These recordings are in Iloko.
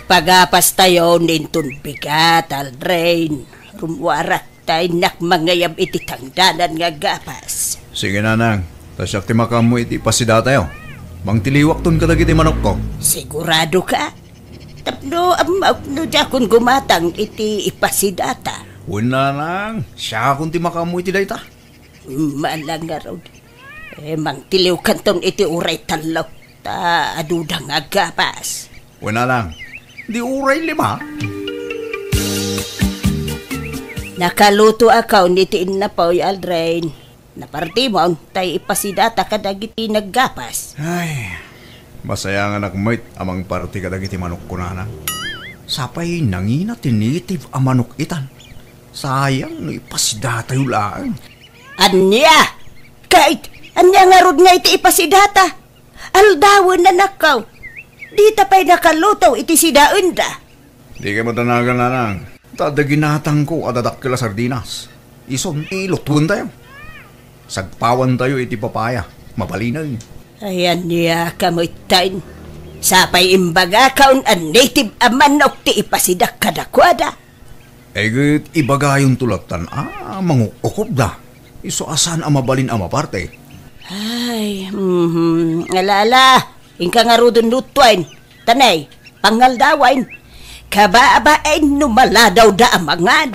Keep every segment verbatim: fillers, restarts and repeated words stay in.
Pagapastayon inton bigat, Aldrin. Rummuarak ta innak mangayab iti tangdanan nga gapas. Sige, nanang. Ta siak ti makaammo iti ipasidatayo. Mangtiliwakton kadagiti manokko. Sigurado ka? Tapno ammak no diakon gumatang iti ipasidata. Wen, nanang. Siakon ti makaammo iti dayta. Malangarod. Eh, mangtiliwkanton iti uray tallo. Ta aduda nga gapas. Wen, nanang. Di uray lima. Nakalutoakon iti innapoy, Aldrin. Napartimon, tay ipasidata kadagiti naggapas. Ay, masayanganak met a mangparti kadagiti manokko, nanang. Sapay nangina ti native a manok itan. Sayang no ipasidatayo laeng. Ania? Ket, ania ngarud nga iti ipasidata? Aldawen, anakko. Dita pay nakaluto iti sidaenda. Dikay madanagan, nanang. Ta adda ginatangko a dadakkel a sardinas. Isun ti ilutuentayo. Sagpawantayo iti papaya. Mabalinen. Ay, ania ka metten? Sapay imbagakon a native a manok ti ipasidak kadakuada. Ay, ket ibagayonto lattan a manguk-ukopda. Isu a saan a mabalin a maparte. Ay, mhm. Ala, ala. Inka ngaruden lutuen. Tanay, pangaldawen. Kababaen no maladawda a mangan.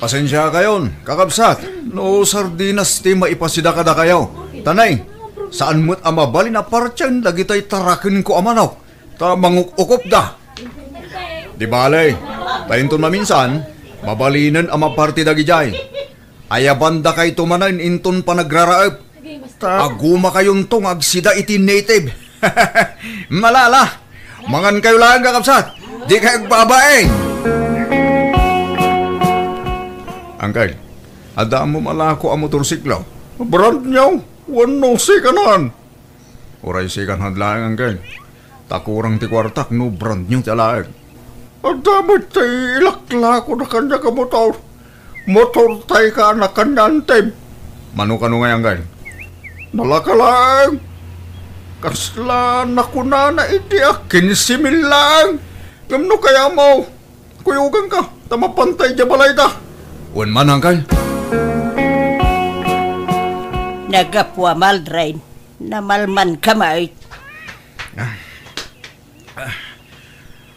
Pasensiakayon, kakabsat, no sardinas ti maipasida kadakayo. Tanay, saan met a mabalin a partien dagitay tarakenko a manok. Ta manguk-ukopda. Di bale, ta inton maminsan, mabalinen a maparti dagidiay. Ayabandakayto manen inton panagraraep. Ta agumakayonto nga agsida iti native. Malala, mangankayo laeng, kakabsat. Dikay agbabain. Angkel, adda ammo malako a motorsiklo? Brand new, wenno second hand? Uray second hand laeng, Angkel. Ta kurang ti kuartak no brand new ti alaek. Adda met ti ilaklakoda kaniak a motor. Motortay ka a nakaniantem. Mano kano ngay, Angkel? Nalaka laeng. Kasla nakunana idi a kinse mil laeng. Ngem no kayatmo, kuyoganka, ta mapantay diay balayda. Wen man, Angkel. Naggapuam, Aldrin. Namalmanka met. Ah. Ah.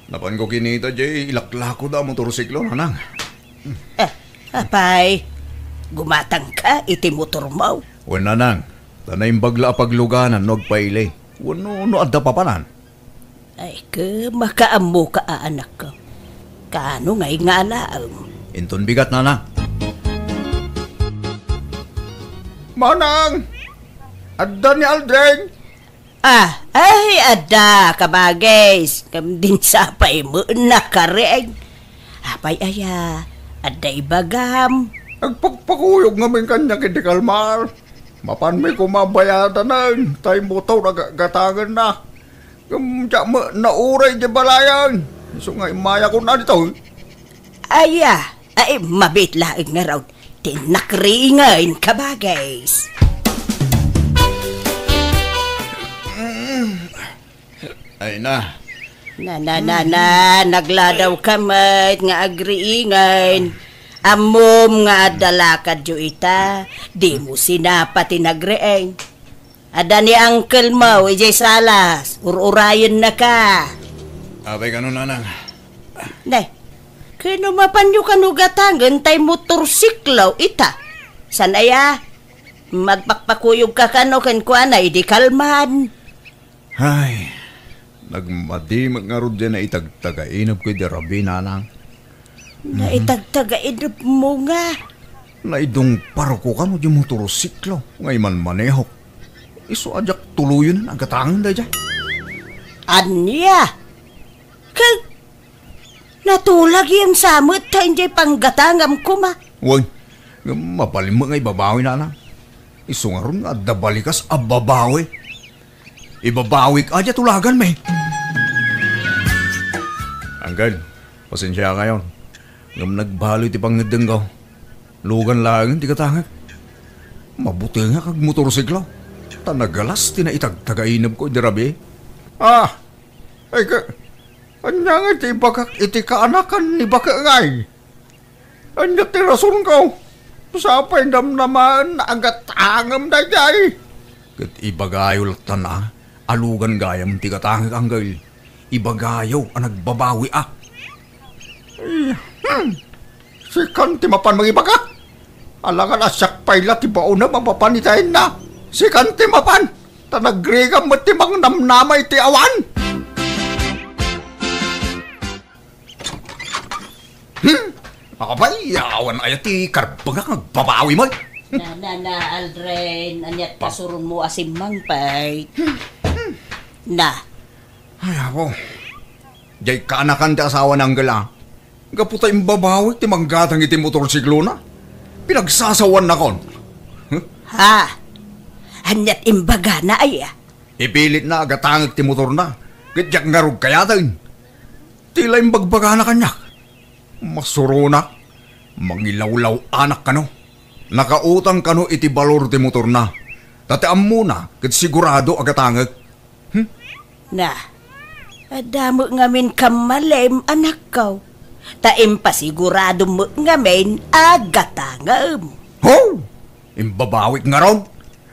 Napanko kinita diay ilaklakoda a motorsiklo, nanang. Ah, apay, gumatangka iti motormo? Wen, nanang, ta naimbag la a pagluganan no agpaili. Wenno no adda papanan. Ay, ket makaammoka a anakko. Kaano ngay nga alaem? Inton bigat, nanang. Manang! Adda ni Aldrin! Ah, ay, adda, kabagis. Ngem dinsapay met nakariing. Apay aya, adda ibagam? Agpakpakuyog ngamin kaniak idi kalman. Mapanmi koma bayadanen, tay motor a gagatangenna. Ngem diak met nauray diay balayen. Isu nga immayakon ditoy. Aya, ay, mabit laeng ngarud. Ti nakriingen, kabagis. Ay na. Na, na, na, na, nagladawka met nga agriingen. Ammom nga adda lakadyo ita, dimo sinapa ti nagriing. Adda ni uncle mo, idiay salas, ur-urayennaka. Apay kano, nanang? Ne, kano mapanyo kano gatangen tay motorsiklo ita? Saan aya? Magpakpakuyogka kano kenkuana idi kalman. Ay, nagmadi met ngarud diay naitagtagainebko idi rabii, nanang. Naitagtagainebmo nga? Naidungparko kano diay motorsiklo nga imanmanehok. Isu a diak tuloyen a gatangen daydiay. Ania? Ket natulagem sa met ta idiay panggatangam koma. Wen, ngem mabalin met nga ibabawi, nanang. Isu ngarud nga adda balikas a babawi. Ibabawik a diay tulaganmi. Angkel, pasensiakayon. Ngem nagbaloy ti pangngeddengko. Lugan laengen ti gatangek. Mabutengak agmotorsiklo. Ta nagalas ti naitagtagainebko idi rabii. Ah, Ay, ka, ania nga ti ibagak iti kaanakan ni Bake ngay? Ania ti rasonko? Sapay namnamaen nga agatangem daydiay. Ket ibagayo latta a, alugan gayam ti gatangek, Angkel. Ibagayo a nagbabawi a. Ay, hmm. Sikan ti mapan mangibaga. Alangan a siak pay la ti baonem a mapan iti ayna. Sikan ti mapan. Ta nagrigam met ti mangnamnama iti awan. Hmm? Apay, awan aya ti karbengak nga agbabawi met? Na, na, na, Aldrin, aniat pasuronmo a simmangpet? Na. Ay, apo. Diay kaanakan ti asawa ni Angkel a. Gapu ta imbabawik ti manggatang iti motorsiklona. Pinagsasawaannakon. Huh? Ha? Aniat imbagana aya? Ipilitna a gatangek ti motorna. Ket diak ngarud kayaten. Ti la imbagbagana kaniak. Masuronak. Mangilawlaw-anak kano. Nakautang kano iti balor ti motorna. Ta ti ammona ket sigurado a gatangek. Hmm? Na, adda met ngamin kammalem, anakko. Ta impasigurado met ngamin a gatangem. Ho! Imbabawik ngarud?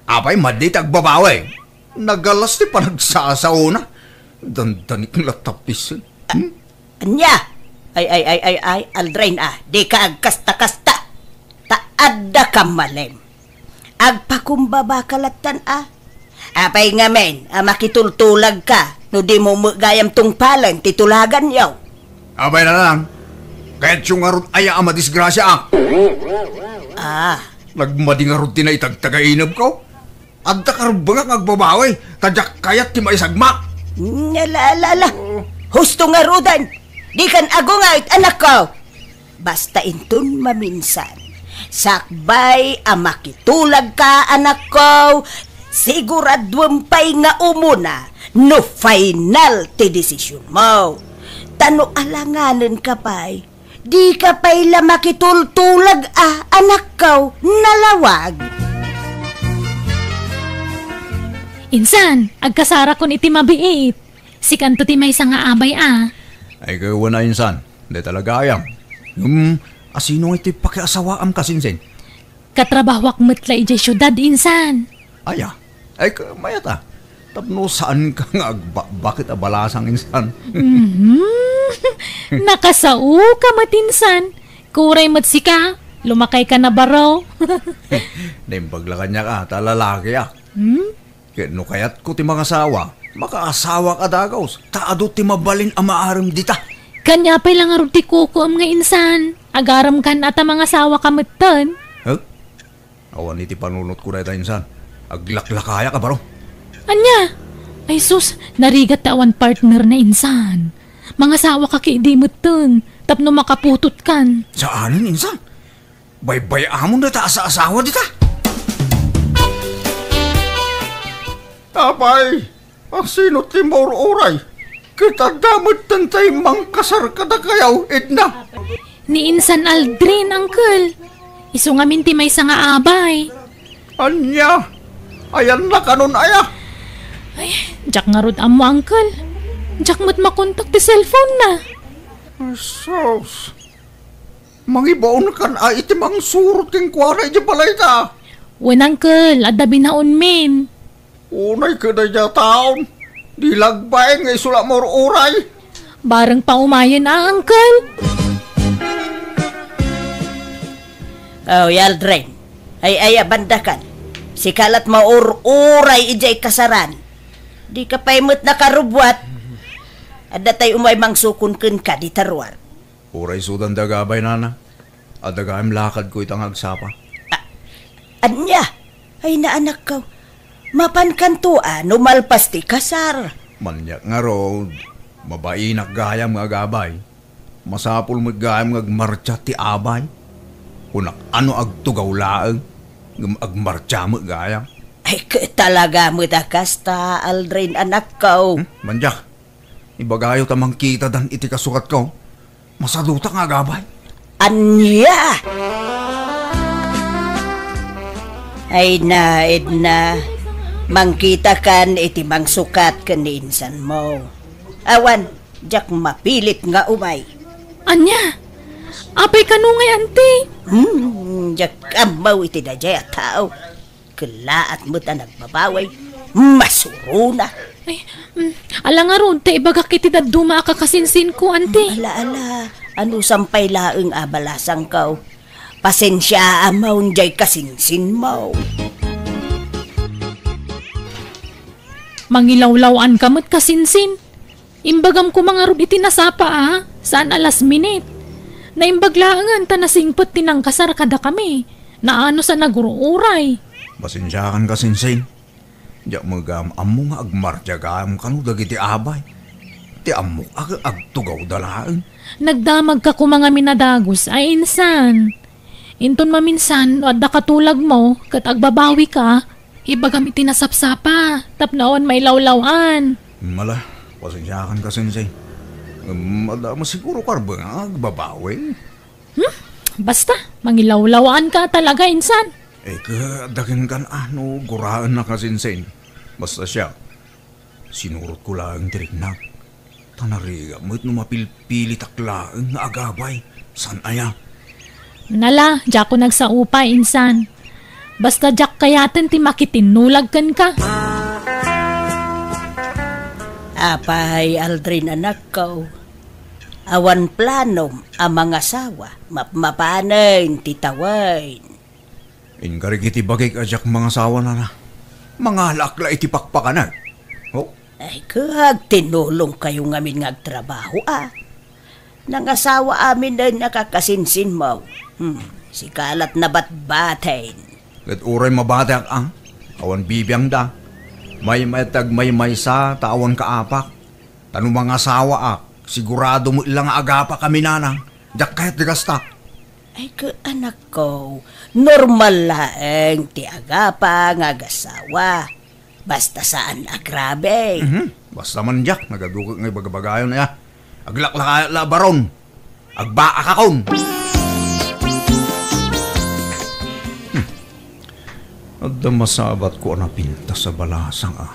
Apay, madi ti agbabawi. Nagalas ti panagsasaona. Dandanik la tapis. Hmm? Ania? Ay, ay, ay, ay, ay, Aldrin a, dika agkasta-kasta. Ta adda kammalem. Agpakumbabaka lattan a. Apay ngamin a makitultulagka no dimo met gayam tungpalen ti tulaganyo? Apay laeng, kayatyo ngarud aya a madisgrasiaak? Ah. Nagmadi ngarud ti naitagtagainebko. Adda karbengak nga agbabawi, ta diak kayat ti maisagmak. Ala, ala, ala. Husto ngaruden. Dikan agunget, anakko. Basta inton maminsan, sakbay a makitulagka, anakko, siguraduem pay nga umuna no final ti desisionmo. Ta no alanganenka pay, dika pay la makitultulag a, anakko, nalawag. Insan, agkasarakon iti mabiit. Sikanto ti maysa nga abay a. Ay, ket wen a, insan, dayta la gayam. Ngem, asino nga iti pakiasawaam, kasinsin? Katrabahoak met la idiay siudad, insan. Aya, ay, ket mayat a. Tapno saanka nga agbakbak iti balasang, insan. Mhm. Nakasaoka met, insan. Uray met sika, lumakayka na baro. Naimbag la kaniak a, ta lalakiak. Hmm? Ket no kayatko ti mangasawa, makaasawak a dagus, ta adu ti mabalin a maaram dita. Ania pay la ngarud ti kukuem nga insan? Agarem kan a ta mangasawaka metten. Huh? Awan iti panunotko dayta, insan. Aglaklakayak a baro. Ania? Ay sus, narigat ta awan partner na, insan. Mangasawaka ketdi metten, tapno makaputotkan. Saanen, insan. Baybay-amon dayta a saasawa dita. Apay, asino ti maur-uray? Ket adda metten tay mangkasar kadakayo, Edna. Ni Insan Aldrin, Uncle. Isu ngamin ti maysa nga abay. Ania? Ayanna kanon aya? Ay, diak ngarud ammo, Uncle. Diak met makontak ti cellphone na. Ay, sus. Mangibaonkan a iti mangsurot kenkuana iti balayta. Wen, Uncle, adda binaonmin. Unay ket daydiay a taon, di la agbain nga isu la maur-uray. Bareng paumayen a, Uncle. Oh, Aldrin. Ay, ay, abandakan. Sika la't maur-uray idiay kasaran. Dika pay met nakarubbuat. Adda tay umay mangsukon kenka dita ruar. Uray isudan ti agabay, nana. Adda gayam lakadko ita nga agsapa. A-, ania? Ay, naanakko. Mapankanto a no malpas ti kasar. Maniak ngarud, mabainak gayam nga agabay. Masapul met gayam nga agmartsa ti abay. Kunak a no agtugaw laeng, ngem agmartsa met gayam. Ay, ket talaga met a kasta, Aldrin, anakko. Hmm? Maniak. Ibagayo ta mangkitadan iti kasukatko. Masadutak nga agabay. Ania? Ay na, Edna. Mangkitakan iti mangsukat ken ni insanmo. Awan, diak mapilit nga umay. Ania? Apay kano ngay, anti? Hmm, diak ammo iti daydiay a tao. Kellaat met a nagbabawi. Masurona. Ay, mm, ala ngarud ta ibagak iti dadduma a kakasinsinko, anti. Ala, ala. Anusam pay laeng a balasangko. Pasensiaam diay kasinsinmo. Mangilawlaw-anka met, kasinsin. Imbagam koma ngarud iti nasapa a, saan a last minute. Naimbag laengen ta nasingpet ti nangkasar kadakami. Naanus a nagur-uray. Pasensiakan, kasinsin. Diak met gayam ammo nga agmartiagam kano dagiti abay. Ti ammok a agtugawda laeng. Nagdamagka koma ngamin a dagus a insan. Inton maminsan no adda katulagmo ket agbabawika, ibagam iti nasapsapa tapno awan mailawlaw-an. Ala, pasensiakan, kasinsin. Ngem adda met siguro karbeng nga agbabawi. Hmm? Basta, mangilawlaw-anka talaga insan. Eh, ket adda kenka a no guraenna, kasinsin. Basta siak, sinurotko laeng ti riknak. Ta narigat met no mapilpilitak laeng nga agabay. Saan aya? Ala, diakon agsaupa, insan. Basta diak kayaten ti makitinnulag kenka. Apay, Aldrin, anakko, awan planom a mangasawa, mapmapanen ti tawen. Inkari iti bagik a diak mangasawa, nana. Mangalaak la iti pakpakanak. Oh? Ay, ket agtinulongkayo ngamin nga agtrabaho, a. Nangasawa aminen a kakasinsinmo. Hmm, sika lat nabatbaten. Ket uray mabateak, a, awan bibiangda. Maymayat ti agmaymaysa ta awan kaapak. Ta no mangasawaak, sigurado met la nga agapakami, nana. Diak kayat ti gasta. Ay, ket anakko, normal laeng ti agapa nga agasawa. Basta saan a grabe. Mhm. Basta man diak, nagaduket nga ibagabagayon aya. Aglaklakayat la a baron. Agbaakakon. Hmm. Adda masabatko a napintas a balasang, a.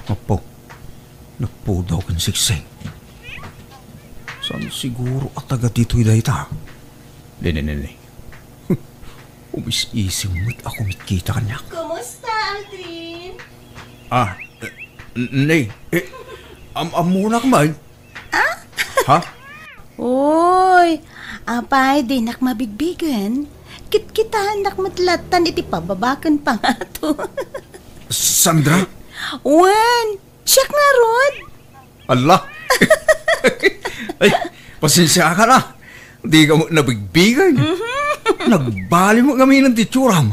Apo, nagpudaw ken siksing. Saan siguro a taga ditoy dayta? Nini, nini. Umis-isim met a kumitkita kaniak. Kumusta, Aldrin? Ah, eh, n-, ne, eh, am-, ammonak man. Ah? Ha? Uy, apay, dinak mabigbigen. Kitkitaennak met lattan iti pababaken pangato. Sandra? Wen, siak ngarud. Ala! Ay, pasensiakan, a. Dika met nabigbigen. Mhm. Nagbali met ngamin ti itsuram.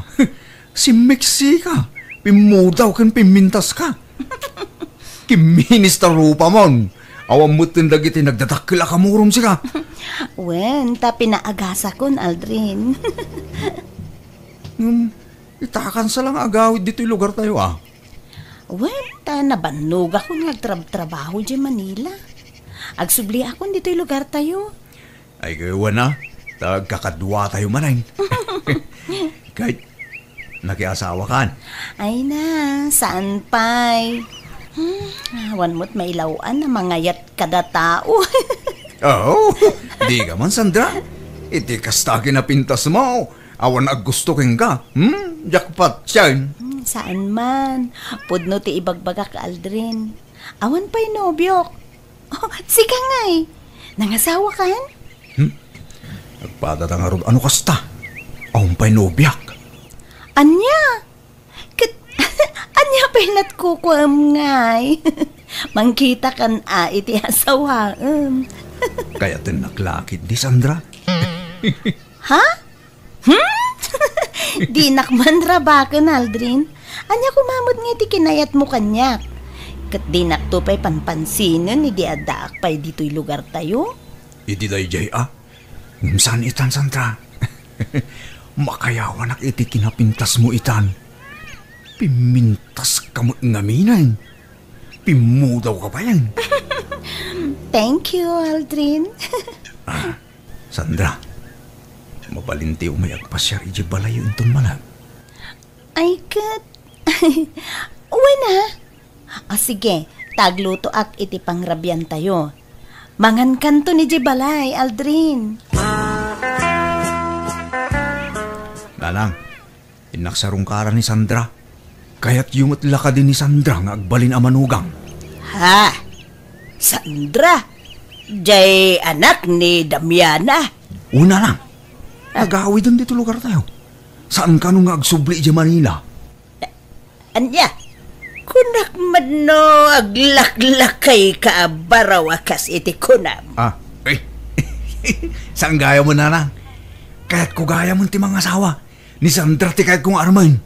Simmeksika, pimmudaw ken pimmintaska. Kimminis ta rupamon. Awan metten dagiti nagdadakkel a kamurom sika. Wen, ta pinaagasakon, Aldrin. Ngem, itakansa la nga agawid ditoy lugartayo, a. Wen, ta nabannogakon nga agtrabtrabaho diay Manila. Agsubliakon ditoy lugartayo. Ay, ket wen a, ta agkakaduatayo manen. Ket, nakiasawakan? Ay na, saan pay. Hmm, awan met mailaw-an a mangayat kada tao. Oo, dika man, Sandra. Iti kasta a kinapintasmo, awan aggusto kenka. Hmm, jackpot yan. Hmm, saan man. Pudno ti ibagbagak, Aldrin. Awan pay nobiok. Oh, sika ngay. Nangasawakan? Hmm? Agpadata ngarud a no kasta. Awan pay nobiak. Ania? Ket, ania pay lat kukuam ngay? Mangkitakan a iti asawaem. Kayatennak la ketdi, Sandra. Ha? Hmm? Dinak man rabaken, Aldrin. Ania koma met nga iti kinayatmo kaniak? Ket dinakto pay panpansinen idi addaak pay ditoy lugartayo. Idi daydiay a? Ngem saan itan, Sandra. Makayawanak iti kinapintasmo itan. Pimmintaska met ngaminen. Pimmudawka payen. Thank you, Aldrin. Ah, Sandra, mabalinti umay agpasiar idiay balayyo inton malem? Ay, ket, wen a. Ah, sige, Aglutoak iti pangrabiantayo. Mangankanto idiay balay, Aldrin. Nanang, innak sarungkaran ni Sandra. Kayatyo met la kadi ni Sandra nga agbalin a manugang? Ha? Sandra? Jay anak ni Damiana? Una lang. Ah. Agawiden ditoy lugartayo. Saan kano nga agsubli idiay Manila? Ania? Kunak met no aglaklakayka a baraw a kas iti kunam. Ah, eh. Saan gayam, Nanang? Kayatko gayam ti mangasawa. Ni Sandra ti kayatko nga armen.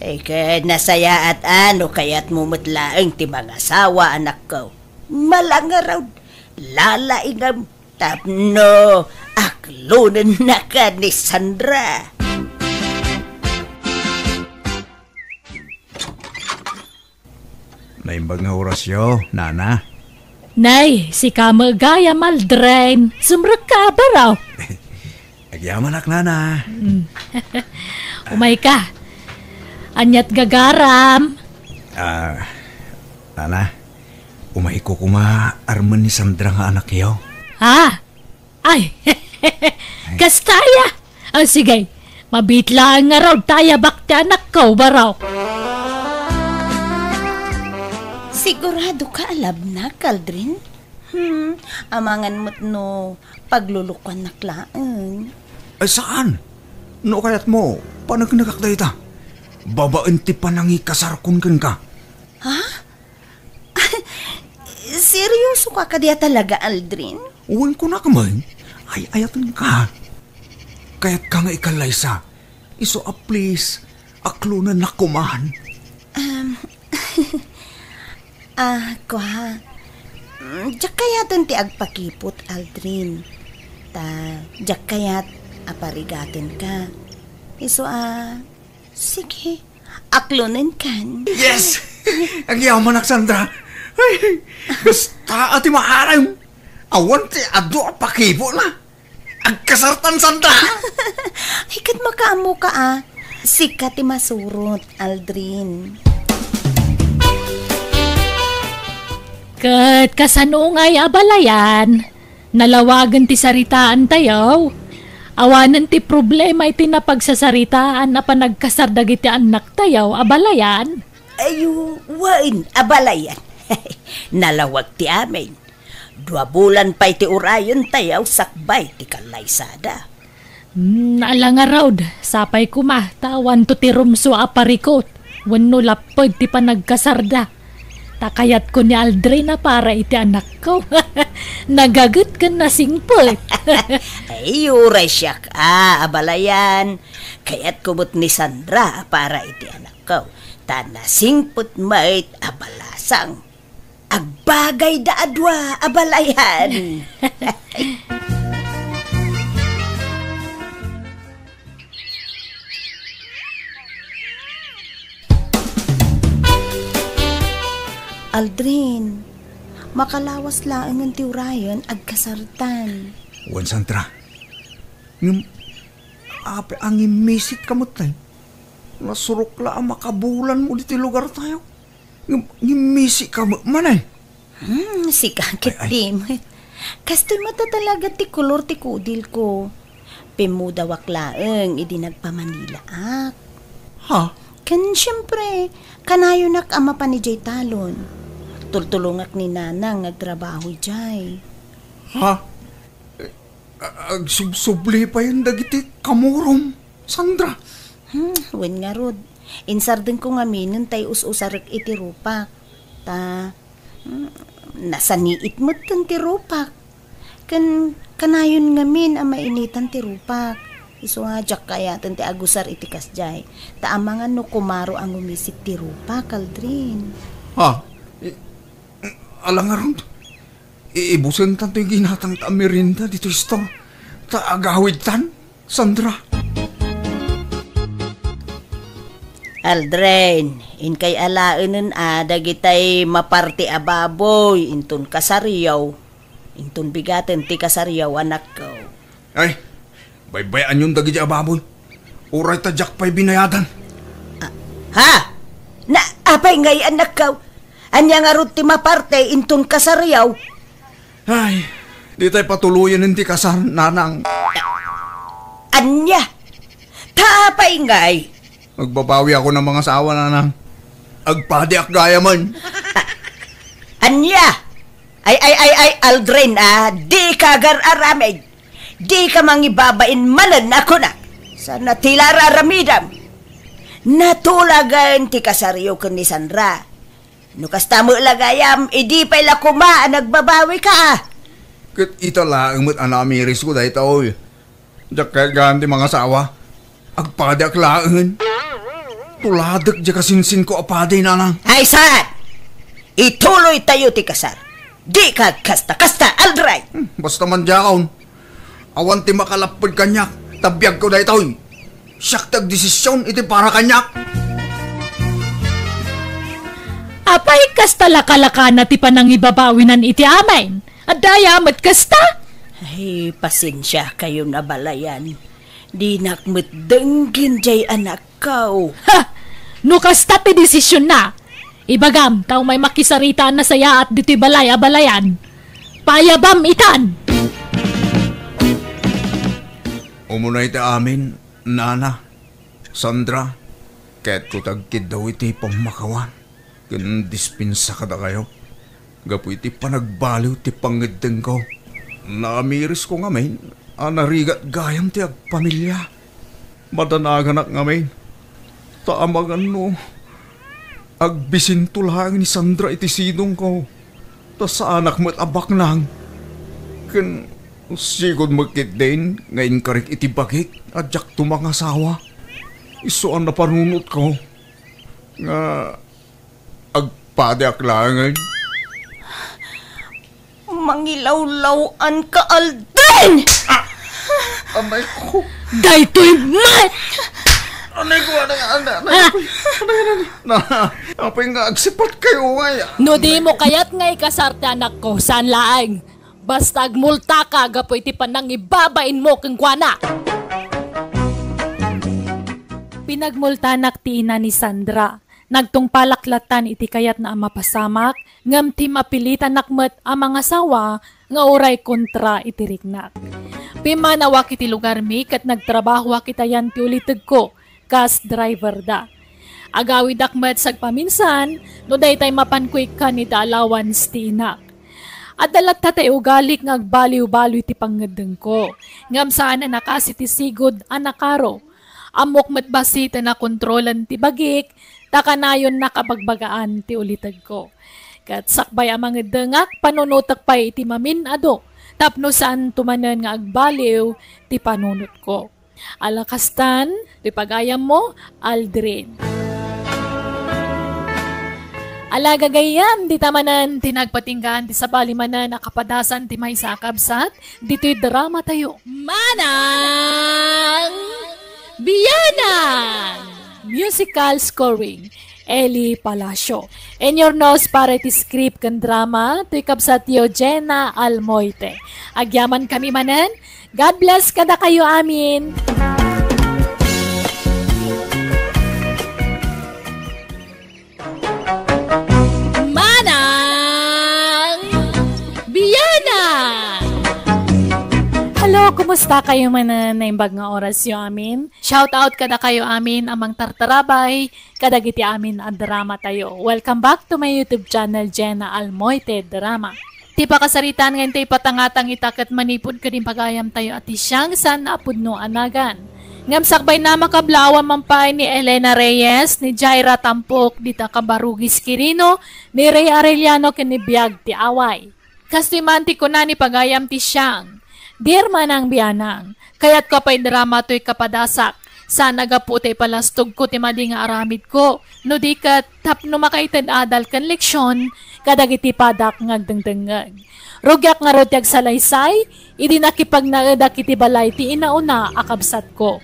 Eh, ket nasayaat a no kayatmo met laeng ti mangasawa, anakko. Malangarod, lalaingam, tapno aklonennaka ni Sandra. Naimbag nga orasyo, Nana. Nay, sika met gayam, Aldrin. Sumrekka a baraw. Agyamanak, Nana. Mm. Umayka. Aniat gagaram? Ah, Nana, umayko koma armen ni Sandra nga anakyo. Ha? Ay, kasta aya? Ah, sige, mabiit laeng ngarud ta ayabak ti anakko, baro. Sigurado ka a love-nak, Aldrin? Hmm, amangan met no paglulukuannak laeng. Ay, saan? No kayatmo, paneknekak dayta. Babaen ti panangikasarkon kenka. Ha? Seryoso ka kadi a talaga, Aldrin? Wen, kunak man, ay-ayatenka. Kayatka nga ikallaysa. Isu a please, aklonennak koman. Um, ah, kua. Mm, diak kayaten ti agpakipot, Aldrin. Ta, diak kayat a parigatenka. Isu a, sige, aklonenkan. Yes! Agyamanak, Sandra. Ay, basta a ti maarem. Awan ti adu a pakipotna. Agkasartan, Sandra! Ay, ket makaammoka a. Sika ti masurot, Aldrin. Ket kasano ngay, abalayan? Nalawagen ti saritaantayo. Awanen ti problema iti napagsasaritaan a panagkasar dagiti annaktayo, abalayan. Ay, wen, abalayan. Nalawag ti amin. Dua bulan pay ti urayentayo sakbay ti kallaysada. Hmm, ala ngarud, sapay koma, ta awanto ti rumsua a parikut, wenno lapped ti panagkasarda. Ta kayatko ni Aldrin a para iti anakko. Nagaget ken nasingpet. Ay, uray siak a, abalayan. Kayatko met ni Sandra a para iti anakko. Ta nasingpet met a balasang. Agbagayda a dua, abalayan. Aldrin, makalawas laengen ti urayen agkasartan. Wen, Sandra. Ngem, apay a ngimmisit ka met, tay? Nasurok la a makabulanmo ditoy lugartayo. Ngem, ngimmisika met manen. Hmm, sika ket di met. Kastoy met a talaga ti kolor ti kudilko. Pimmudawak laeng idi nagpamanilaak. Ha? Ken siempre, kanayonak a mapan idiay talon. Tultulongak ni Nanang nga agtrabaho idiay. Ha? Eh, a-, agsubsubli payen dagiti kamurom, Sandra. Hmm, wen ngarud. Insardengko ngaminen tay us-usarek iti rupak. Ta, hmm, nasaniit metten ti rupak. Ken kanayon ngamin a mainitan ti rupak. Isu nga diak kayaten ti agusar iti kasdiay. Ta amangan no kumaro a ngumisik ti rupak, Aldrin. Ha? I-, ala ngarud? Iibusen tanto ginatang ta merienda ditoy store. Ta agawid tan, Sandra. Aldrin, inkay alaenen a dagitay maparti a baboy inton kasariyo, inton bigaten ti kasariyo, anakko. Ay, baybay-anyon dagiti a baboy. Uray ta diak pay binayadan. Ah, ha? Na, apay ngay, anakko? Ania ngarud ti maparte inton kasaryo? Ay, ditay patuloyen ti kasar, nanang. Ania? Ta apay ngay? Agbabawi ako ng mga asawa, nanang. Agpadiak gayamen. Ania? Ay, ay, ay, ay, Aldrin, ah, di ka agar-aramid. Di ka mangibabain manen a kunak. Sana ti la ar-aramidam. Natulagen ti kasaryo ken ni Sandra. No kasta met la gayam, idi pay la koma a nagbabawi ka, ah. Ket ita laeng met a namirisko daytoy. Diak kayat gaan ti mangasawa. Agpadiak laeng. Tuladek diay kasinsinko a padi, nanang. Ay, saan? Ituloytayo ti kasar. Di ka kasta-kasta, Aldrin. Hmm, basta man diakon. Awan ti makalapped kaniak, ta biagko daytoy. Siak ti agdesision iti para kaniak. Apay, kasta lakalakana ti panangibabawinan iti amin? Adda aya met kasta? Ay, pasensiakayon a balayan. Dinak met denggen diay anakko. Ha! No kasta ti desisionna, ibagam ta umay makisarita a nasayaat ditoy balay a balayan. Payabam itan! Umuna iti amin, Nana, Sandra, kayatko ti agkiddaw iti pammakawan ken dispensa kadakayo gapu iti panagbaliw ti pangngeddengko. Namirisko ngamin a narigat gayam ti agpamilia. Madanaganak ngamin. Ta amangan no agbisinto laeng ni Sandra iti sidongko, ta saanak met a baknang. Ken sigud met ketdin nga inkarik iti bagik a diakto mangasawa. Isu a napanunotko nga agpadiak laengen. Mangilawlaw-an ka, Aldrin! Ah! Anay ko. Daytoy met! Anay ko, anay, anay, anay, Ah! Anay, anay, anay. Na, apay nga agsipat kayo nga ya? No di mo kayat nga ikasar ti anakko, saan laeng? Basta agmultaka gapu iti panangibabain mo kenkuana. Pinagmultanak ti ina ni Sandra. Nagtungpalak lattan iti kayatna a mapasamak, ngem ti mapilitanak met a mangasawa nga uray kontra iti riknak. Pimmanawak iti lugarmi ket nagtrabahoak iti ayan ti ulitegko kas driverda. Agawidak met sagpaminsan no daytay mapanko ikkan iti allowance ti inak. Adda latta ti ugalik nga agbaliw-baliw iti pangngeddengko, ngem saan a nakasi ti sigud a nakaro. Ammok met bassit a nakontrolan ti bagik, ta kanayonnak a bagbagaan ti ulitegko. Ket sakbay a mangeddengak, panunotek pay iti mamin-adu tapno saanto manen nga agbaliw ti panunotko. Ala kastan, ti pagayammo, Aldrin. Ala gagayyem, dita manen ti nagpatinggaan ti sabali manen a kapadasan ti maysa a kabsat, ditoy drama tayo. Manang Bianang! Musical scoring, Eli Palacio. Inyurnos para iti script ken drama, toy kabsatyo Jenna Almoite. Agyaman kami manen, God bless kadakayo amin. Manang Bianang! Hello, kumusta kayo manen? Naimbag nga oras yo amin. Shout out kada kayo amin a mangtartarabay kadagiti amin a drama tayo. Welcome back to my YouTube channel, Jenna Almoite Drama. Ti pakasaritaan nga intay patangatang ita ket manipud kadin pagayam tayo a ti siang saan a pudno a nagan. Ngem sakbay na makablaawan man pay ni Elena Reyes, ni Jaira Tampok, dita Kabarugis Quirino, ni Ray Arellano ken ni Biag ti Away. Kastoy man ti kuna ni pagayam ti siang, Dear Manang Bianang, kayatko a pay drama toy kapadasak. Saan a gapu ti ipalastogko ti madi nga aramidko, no di ket tapno makaited adal ken leksion kadagiti padak nga agdengdengngeg. Rugiak ngarud ti agsalaysay, idi nakipagnaedak iti balay ti inauna a kabsatko.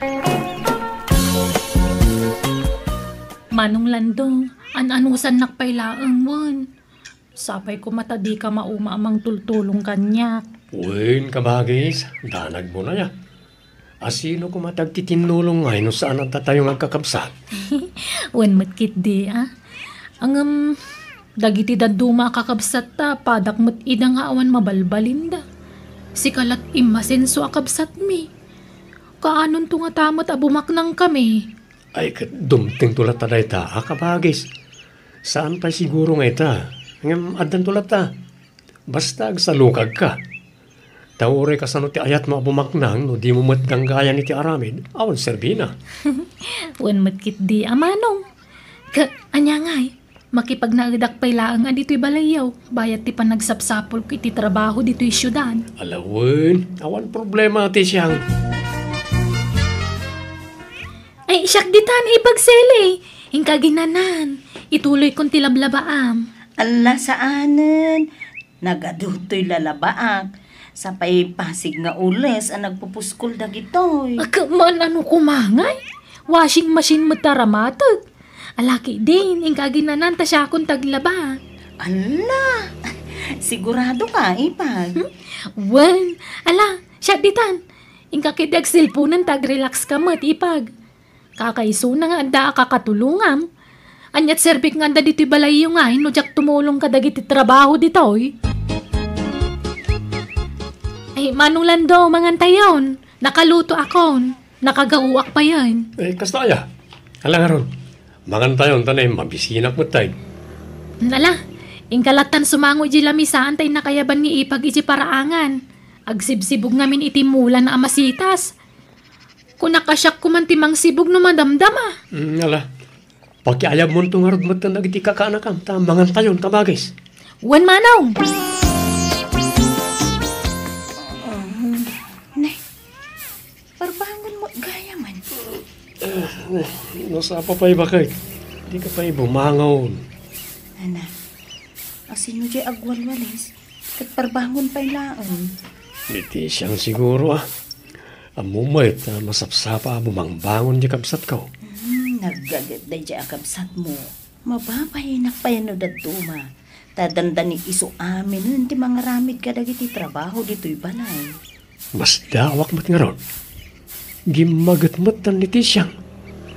Manong Landong, an-anusannak pay laeng wen. Sapay koma ta dika mauma a mangtultulong kaniak. Wen, kabagis, danagmo na ya. A sino koma ti agtitinnulong ngay no saan a datayo nga agkakabsat? Wen met ketdi, a. Ngem, Dagiti dadduma a kakabsatta, padak met ida nga awan mabalbalinda. Sika lat immasenso a kabsatmi. Kaanonto ngata met a bumaknangkami? Ay, ket dumtengto latta dayta a kabagis. Saan pay siguro nga ita, ngem addanto latta. Basta agsalukagka. Ta uray kasano ti ayatmo a bumaknang no dimo met ganggayan iti aramid, awan serbina. Wen met ketdi a manong. Ket ania ngay, makipagnaedak pay laeng a ditoy balayyo, bayat ti panagsapsapulko iti trabaho ditoy siudad. Ala wen, awan problema ti siang. Ay, siak ditan, Ipag Sele. Inka aginanan. Ituloykon ti lablabaam. Alla, saanen. Nagadu toy lalabaak. Sapay pasig nga ules a nagpupuskol dagitoy. Ket man ano koma ngay? Washing machine met ta ramatek. Ala ketdin, inka aginanan ta siakon ti aglaba. Alla! Siguradoka, Ipag? Hmm? Wen, ala, siak ditan. Inka ketdi agselponen ta agrelaxka met, Ipag. Kakaisuna nga adda a kakatulongam. Aniat serbik nga adda ditoy balayyo ngay no diak tumulong kadagiti trabaho ditoy? Ay, Manong Lando, mangantayon. Nakalutoakon. Nakagaoak payen. Eh, kasta aya? Ala ngarud, mangantayon ta nay mabisinak met tay. Ala, inka lattan sumango iti lamisaan ta innakayaban ni Ipag iti paraangan. Agsibsibog ngamin iti mulana a masitas. Kunak a siak koman ti mangsibog no madamdama. Mm, ala. Pakiayabmonto ngarud metten dagiti kakaanakam, ta mangantayon, kabagis. Wen, Manong! Nay, parbangon met gayamen. Nasapa pay, baket. Dika pay bumangon. Ana, asino diay agwalwalis? Ket parbangon pay laeng. Ni Tisiang siguro, a. Ammom met a masapsapa a bumangbangon diay kabsatko. Hmm, naggaget daydiay a kabsatmo. Mababayinak pay no dadduma. Ta dandani isu aminen ti mangaramid kadagiti trabaho ditoy balay. Masdaawak met ngarud. Gimmaget met ni Tisiang.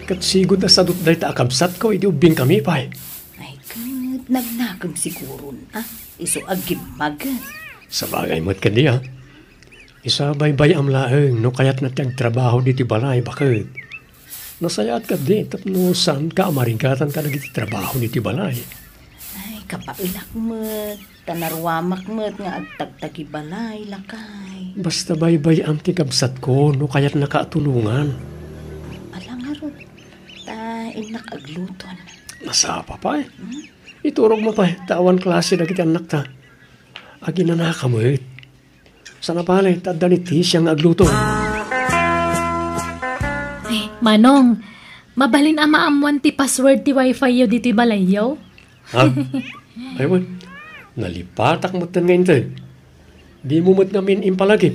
Ket sigud a sadut dayta a kabsatko idi ubbingkami pay. Ay, ket nagnakem siguron, a? Isu a gimmaget. Sabagay met kadi, a. Isu a baybay-am laeng no kayatna ti agtrabaho ditoy balay, baket. Nasayaat kadi tapno saanka a marigatan kadagiti trabaho ditoy balay. Ay, kapaelak met, ta naruamak met nga agtagtagibalay, lakay. Basta baybay-am ti kabsatko no kayatnaka a tulongan. Ala ngarud, ta innak agluton. Nasapa pay. Hmm? Iturogmo pay, ta awan klase dagiti annakta. Aginanaka met. Sana pay, ta adda ni Tisia nga agluto. Ay, Manong, mabalin a maammoan ti password ti wifi yo ditoy balayyo? Ha? Ay, wen. Nalipatak metten nga inted. Dimo met ngamin impalagip.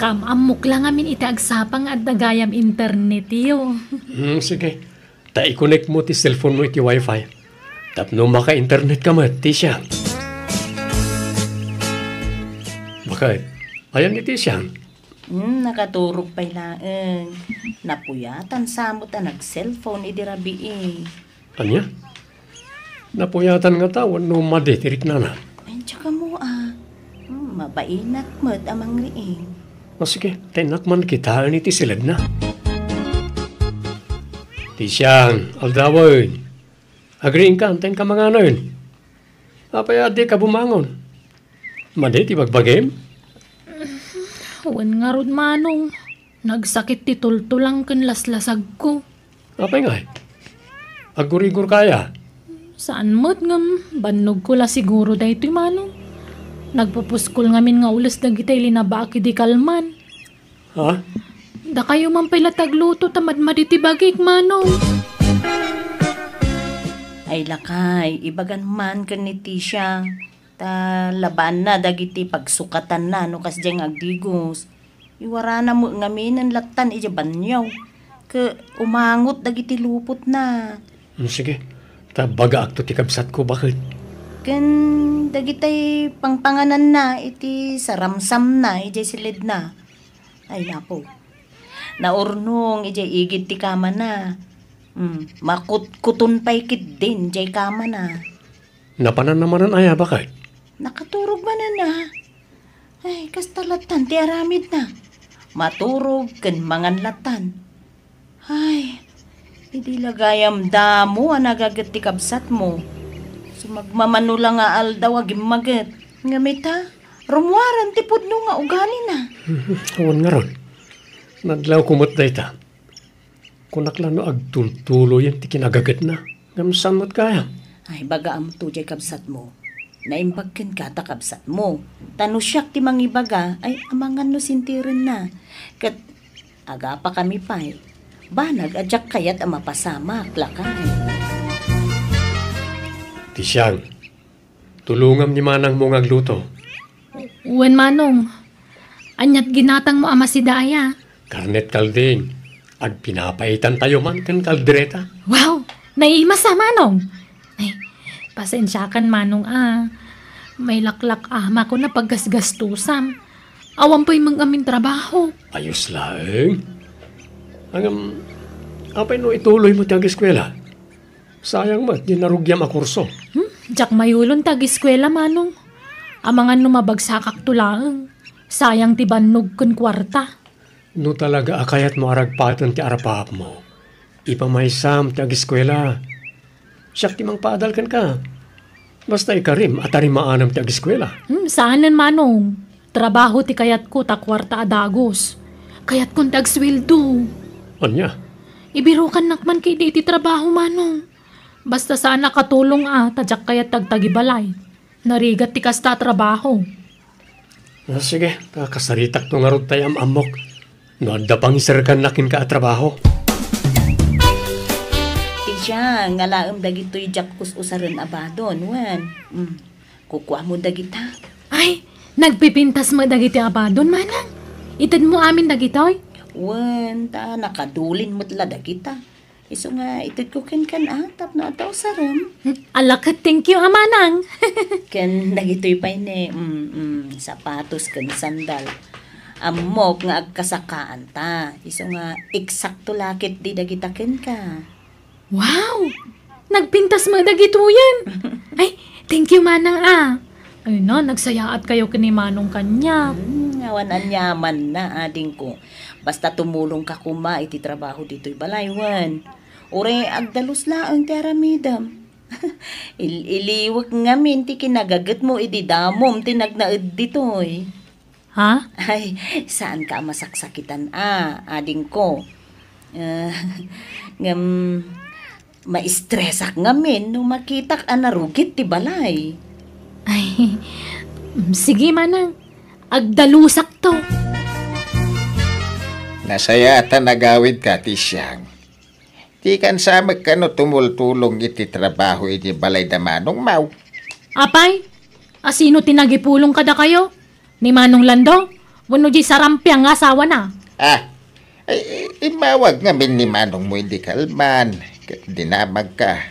Kaam-ammok la ngamin iti agsapa nga adda gayam internet yo. Hmm, sige. Ta i-connect mo ti cellphone mo iti wifi. Tapno maka-internet ka met, Tisia. Baket, ayan ni Tisia? Hmm, nakaturog pay laeng. Napuyatan sa met a nag-cellphone idi rabii. Ania? Napuyatan ngata wenno madi ti riknana? Ay, diak ammo, a. Hmm, mabainak met a mangriing. O sige, ta innak man kitaen iti siledna. Tisia, aldawen. Agriingka, ta inka manganen. Apay a dika bumangon? Madi ti bagbagim? Wen ngarud, Manong. Nagsakit ti tultulang ken laslasagko. Apay ngay? Aggurigor kaya? Saan met ngem, bannogko la siguro daytoy, Manong. Nagpupuskol ngamin nga ules dagitay linabaak idi kalman. Ha? Dakayo man pay la ti agluto ta madmadi ti bagik, Manong. Ay, lakay, ibagan man ken ni Tisia. Ta labaanna dagiti pagsukatanna no kasdiay nga agdigos. Iwarana met ngaminen lattan idiay banio. Ket umangot dagiti lupotna. Hmm, sige. Ta bagaakto ti kabsatko, baket. Ken dagitay pangpangananna iti saramsamna idiay siledna. Ay, napo. Naurnong idiay igid ti kamana. Hmm, makutkuton pay ketdin diay kamana. Napananna manen aya, baket? Nakaturog manen a. Ay, kasta lattan ti aramidna. Maturog ken mangan lattan. Ay, idi la gayam damo a nagaget ti kabsatmo. Sumagmamano la nga aldaw a gimmaget. Ngem ita, rummuaren ti pudno nga ugalina. Awan ngarud. Nadlawko met dayta. Kunak la no agtultuloyen ti kinagagetna. Ngem saan met gayam? Ay, bagaamto jay kabsatmo. Naimbag kenka ta kabsatmo. Ta no siak ti mangibaga, ay amangan no sintirenna. Ket agapakami pay. Banag a diak kayat a mapasamak, lakay. Ti siang, tulongam ni manangmo nga agluto. Wen, manong. Aniat ginatangmo a masida aya? Karnet kalding. Agpinapaitantayo man ken kaldereta. Wow! Naimas a, manong! Ay, pasensiakan, manong a. Mailaklak-amako a paggasgastusam. Awan pay meng-amin trabaho. Ayos laeng. Ngem, apay no ituloymo ti ageskuela? Sayang met ti narugiam a kurso. Hmm? Diak mayulon ti ageskuela, manong. Amangan no mabagsakakto laeng. Sayang ti bannog ken kuarta. No talaga a kayatmo a ragpaten ti arap-arapmo, ipamaysam ti ageskuela. Siak ti mangpaadal kenka. Basta ikarim a tarimaanam ti ageskuela. Hmm, saanen, manong. Trabaho ti kayatko ta kuarta a dagus. Kayatkon ti agsueldo. Ania? Ibirukannak man ketdi iti trabaho, manong. Basta saan a katulong a ta diak kayat ti agtagibalay. Narigat ti kasta a trabaho. Ah, sige, ta kasaritakto ngarud tay am-ammok. No adda pangiserkanna kenka a trabaho. Ti siang, alaem dagitoy diak us-usaren a badon, wen. Mm. Kukuamo dagita. Ay, nagpipintas met dagiti a badon, manang. Itedmo amin dagitoy? Wen, ta nakadulin met la dagita. Isu nga itedko kenkan a, tapno adda usarem. Ala ket thank you a, manang. Ken dagitoy pay ne, mm, mm, sapatos ken sandal. Ammok nga agkasakaanta. Isu nga eksakto la ketdi dagita kenka. Wow! Nagpintas met dagitoyen. Ay, thank you, manang a. Ay na, nagsayaat kayo ken ni manong kaniak. Hmm, awan aniamanna, adingko. Basta tumulongka koma iti trabaho ditoy balay, wen. Uray agdalus laeng ti aramidem. Il-iliwek ngamin ti kinagagetmo idi damom ti nagnaed ditoy. Ha? Ay, saanka a masaksakitan a, adingko. Eh, ngem, maistresak ngamin no makitak a narugit ti balay. Ay, sige, manang. Agdalusakto. Nasayaatan agawidka, ti siang. Dikan sa met kano tumultulong iti trabaho iti balay da Manong Mau. Apay, asino ti nagipulong kadakayo? Ni Manong Lando? Wenno di sarampiang nga asawana? Ah, ay, i-, immawag ngamin ni Manong Mau idi kalman, ket dinamagka.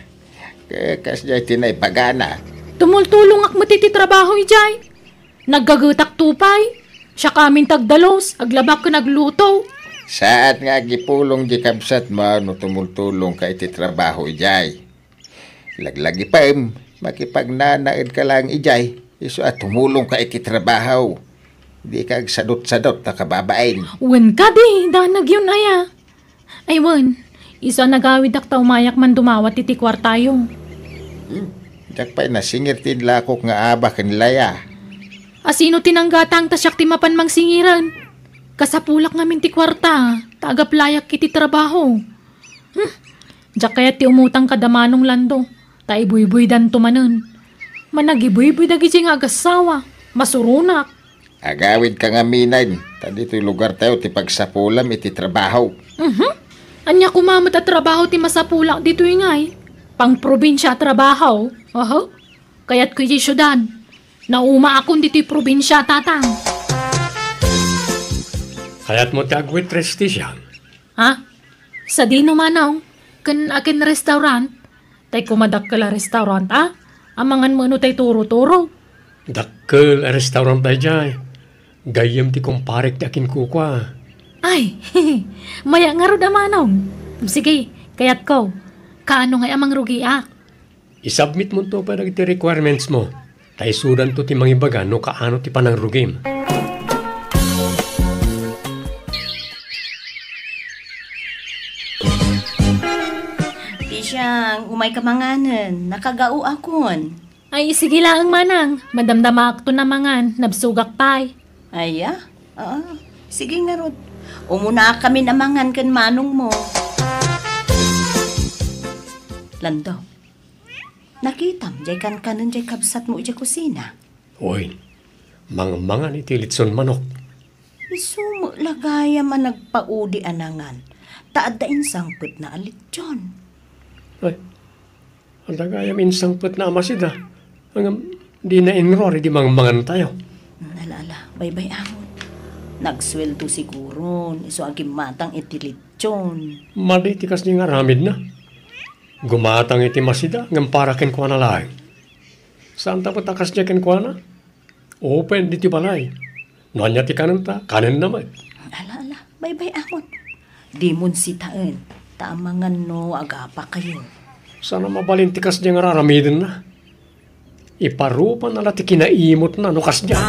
Ka-, kasdiay ti naibagana. Tumultulongak met iti trabaho idiay. Naggagetak to pay. Siak amin ti agdalus, aglaba ken agluto. Saat nga agipulong di kabsatmo no tumultulongka iti trabaho idiay. Laglagipem, makipagnanaedka laeng idiay, isu a tumulongka iti trabaho. Dika agsadutsadut a kababain. Wen kadi, danagyon aya. Ay wen, isu a nagawidak ta umayak man dumawat iti kuartayo. Hmm, diak pay nasingir ti inlakok nga aba ken Laya. Asino ti nanggatang ta siak ti mapan mangsingiran? Kasapulak ngamin ti kuarta, ta agaplayak iti trabaho. Hmm, diak kayat ti umutang kada Manong Lando, ta ibuybuydanto manen. Managibuybuy dagiti nga agassawa, masuronak. Agawidka ngamin, ta ditoy lugartayo ti pagsapulam iti trabaho. Mhm. Ania koma met a trabaho ti masapulak ditoy ngay? Pangprobinsia a trabaho? Aha. Kayatko iti siudad. Naumaakon ditoy probinsia, tatang. Kayatmo ti agwaitress ti siang? Ha? Sadino, manong? Ken akin restaurant? Tay koma dakkel a restaurant, a? Amangan met no tay turo-turo. Dakkel a restaurant daydiay. Gayyem ti kumparek ti akinkukua. Ay, maya ngarud a manong. Sige, kayatko. Kaano ngay a mangrugiak? Isubmitmonto pay dagiti requirements mo, ta isudanto ti mangibaga no kaano ti panangrugim. Ti siang, umayka manganen, nakagaoakon. Ay, sige laeng, manang. Madamdamaakto a mangan, nabsogak pay. Aya? Ah, sige ngarud. Umunakamin a mangan ken manongmo. Lando, nakitam diay kankanen diay kabsatmo idiay kusina? Oy, mangmangan iti litson manok. Isu met la gayam a nagpaudi a nangan, ta adda insangpetna a litson. Ay, adda gayam insangpetna a masida. Ngem dina inruar idi mangmangantayo. Ala, ala, baybay-amon. Nagsueldo siguron, isu a gimmatang iti litson. Madi ti kasdi nga aramidna. Gumatang iti masida, ngem para kenkuana laeng. Saanta met a kasdi kenkuana? Open ditoy balay. No ania ti kanenta, kanenna met. Ala, ala, baybay-amon. Dimon sitaen, ta amangan no agapakayo. Saan a mabalin ti kasdi nga araramidenna. Iparupana la ti kinaimutna no kasdiay.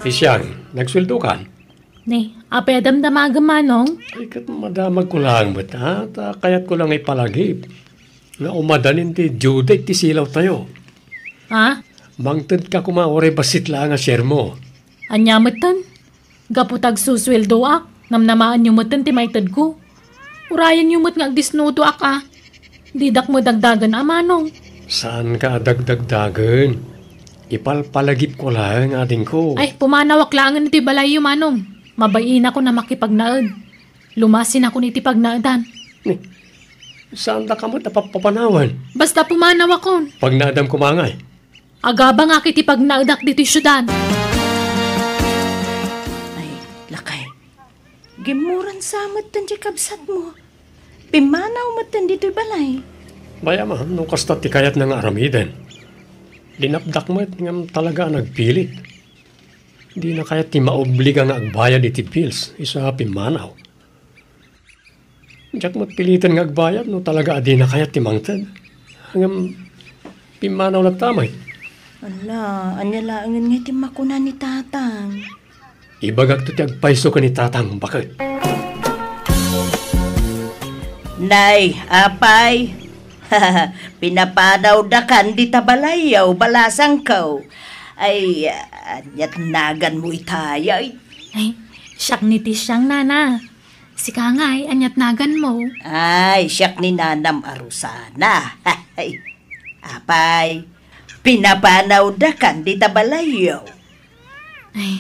Ti siang, nagsueldokan? Ne, apay a damdamagem, manong? Ay, ket madamagko laeng met, ha? Ta kayatko la nga ipalagip nga umadanin ti due date ti silawtayo. Ha? Mangtedka koma uray bassit laeng a share mo. Ania metten? Gapu ta agsusueldoak, namnamaenyo metten ti maitedko. Urayenyo met nga agdisnudoak a. Didak met dagdagen a, manong. Saanka a dagdagdagen. Ipalpalagipko laeng, adingko. Ay, pumanawak laengen iti balayyo, manong. Mabainak a makipagnaed. Lumasinakon iti pagnaedan. Ni, saandaka met a papapanawen? Basta pumanawakon. Pagnaedam koma ngay. Agabangak iti pagnaedak ditoy siudad. Ay, lakay. Gimmuran sa metten ti kabsatmo. Pimmanaw metten ditoy balay. Bay-am a, no kasta ti kayatna nga aramiden. Linapdak met ngem talaga a nagpilit. Dina kayat ti maobliga nga agbayad iti bills, isu a pimmanaw. Diak met piliten nga agbayad no talaga a dina kayat ti mangted. Ngem pimmanaw latta met. Ala, ania laengen nga ti makuna ni Tatang? Ibagakto ti agpayso ken ni Tatang, baket. Nay, apay, pinapanawdakan dita balayyo, balasangko. Ay, aniat naganmo itay? Ay, siak ni ti siang, nana. Sika ngay, aniat naganmo? Ay, siak ni nanam a Rosana. Ay, apay, pinapanawdakan dita balayyo? Ay,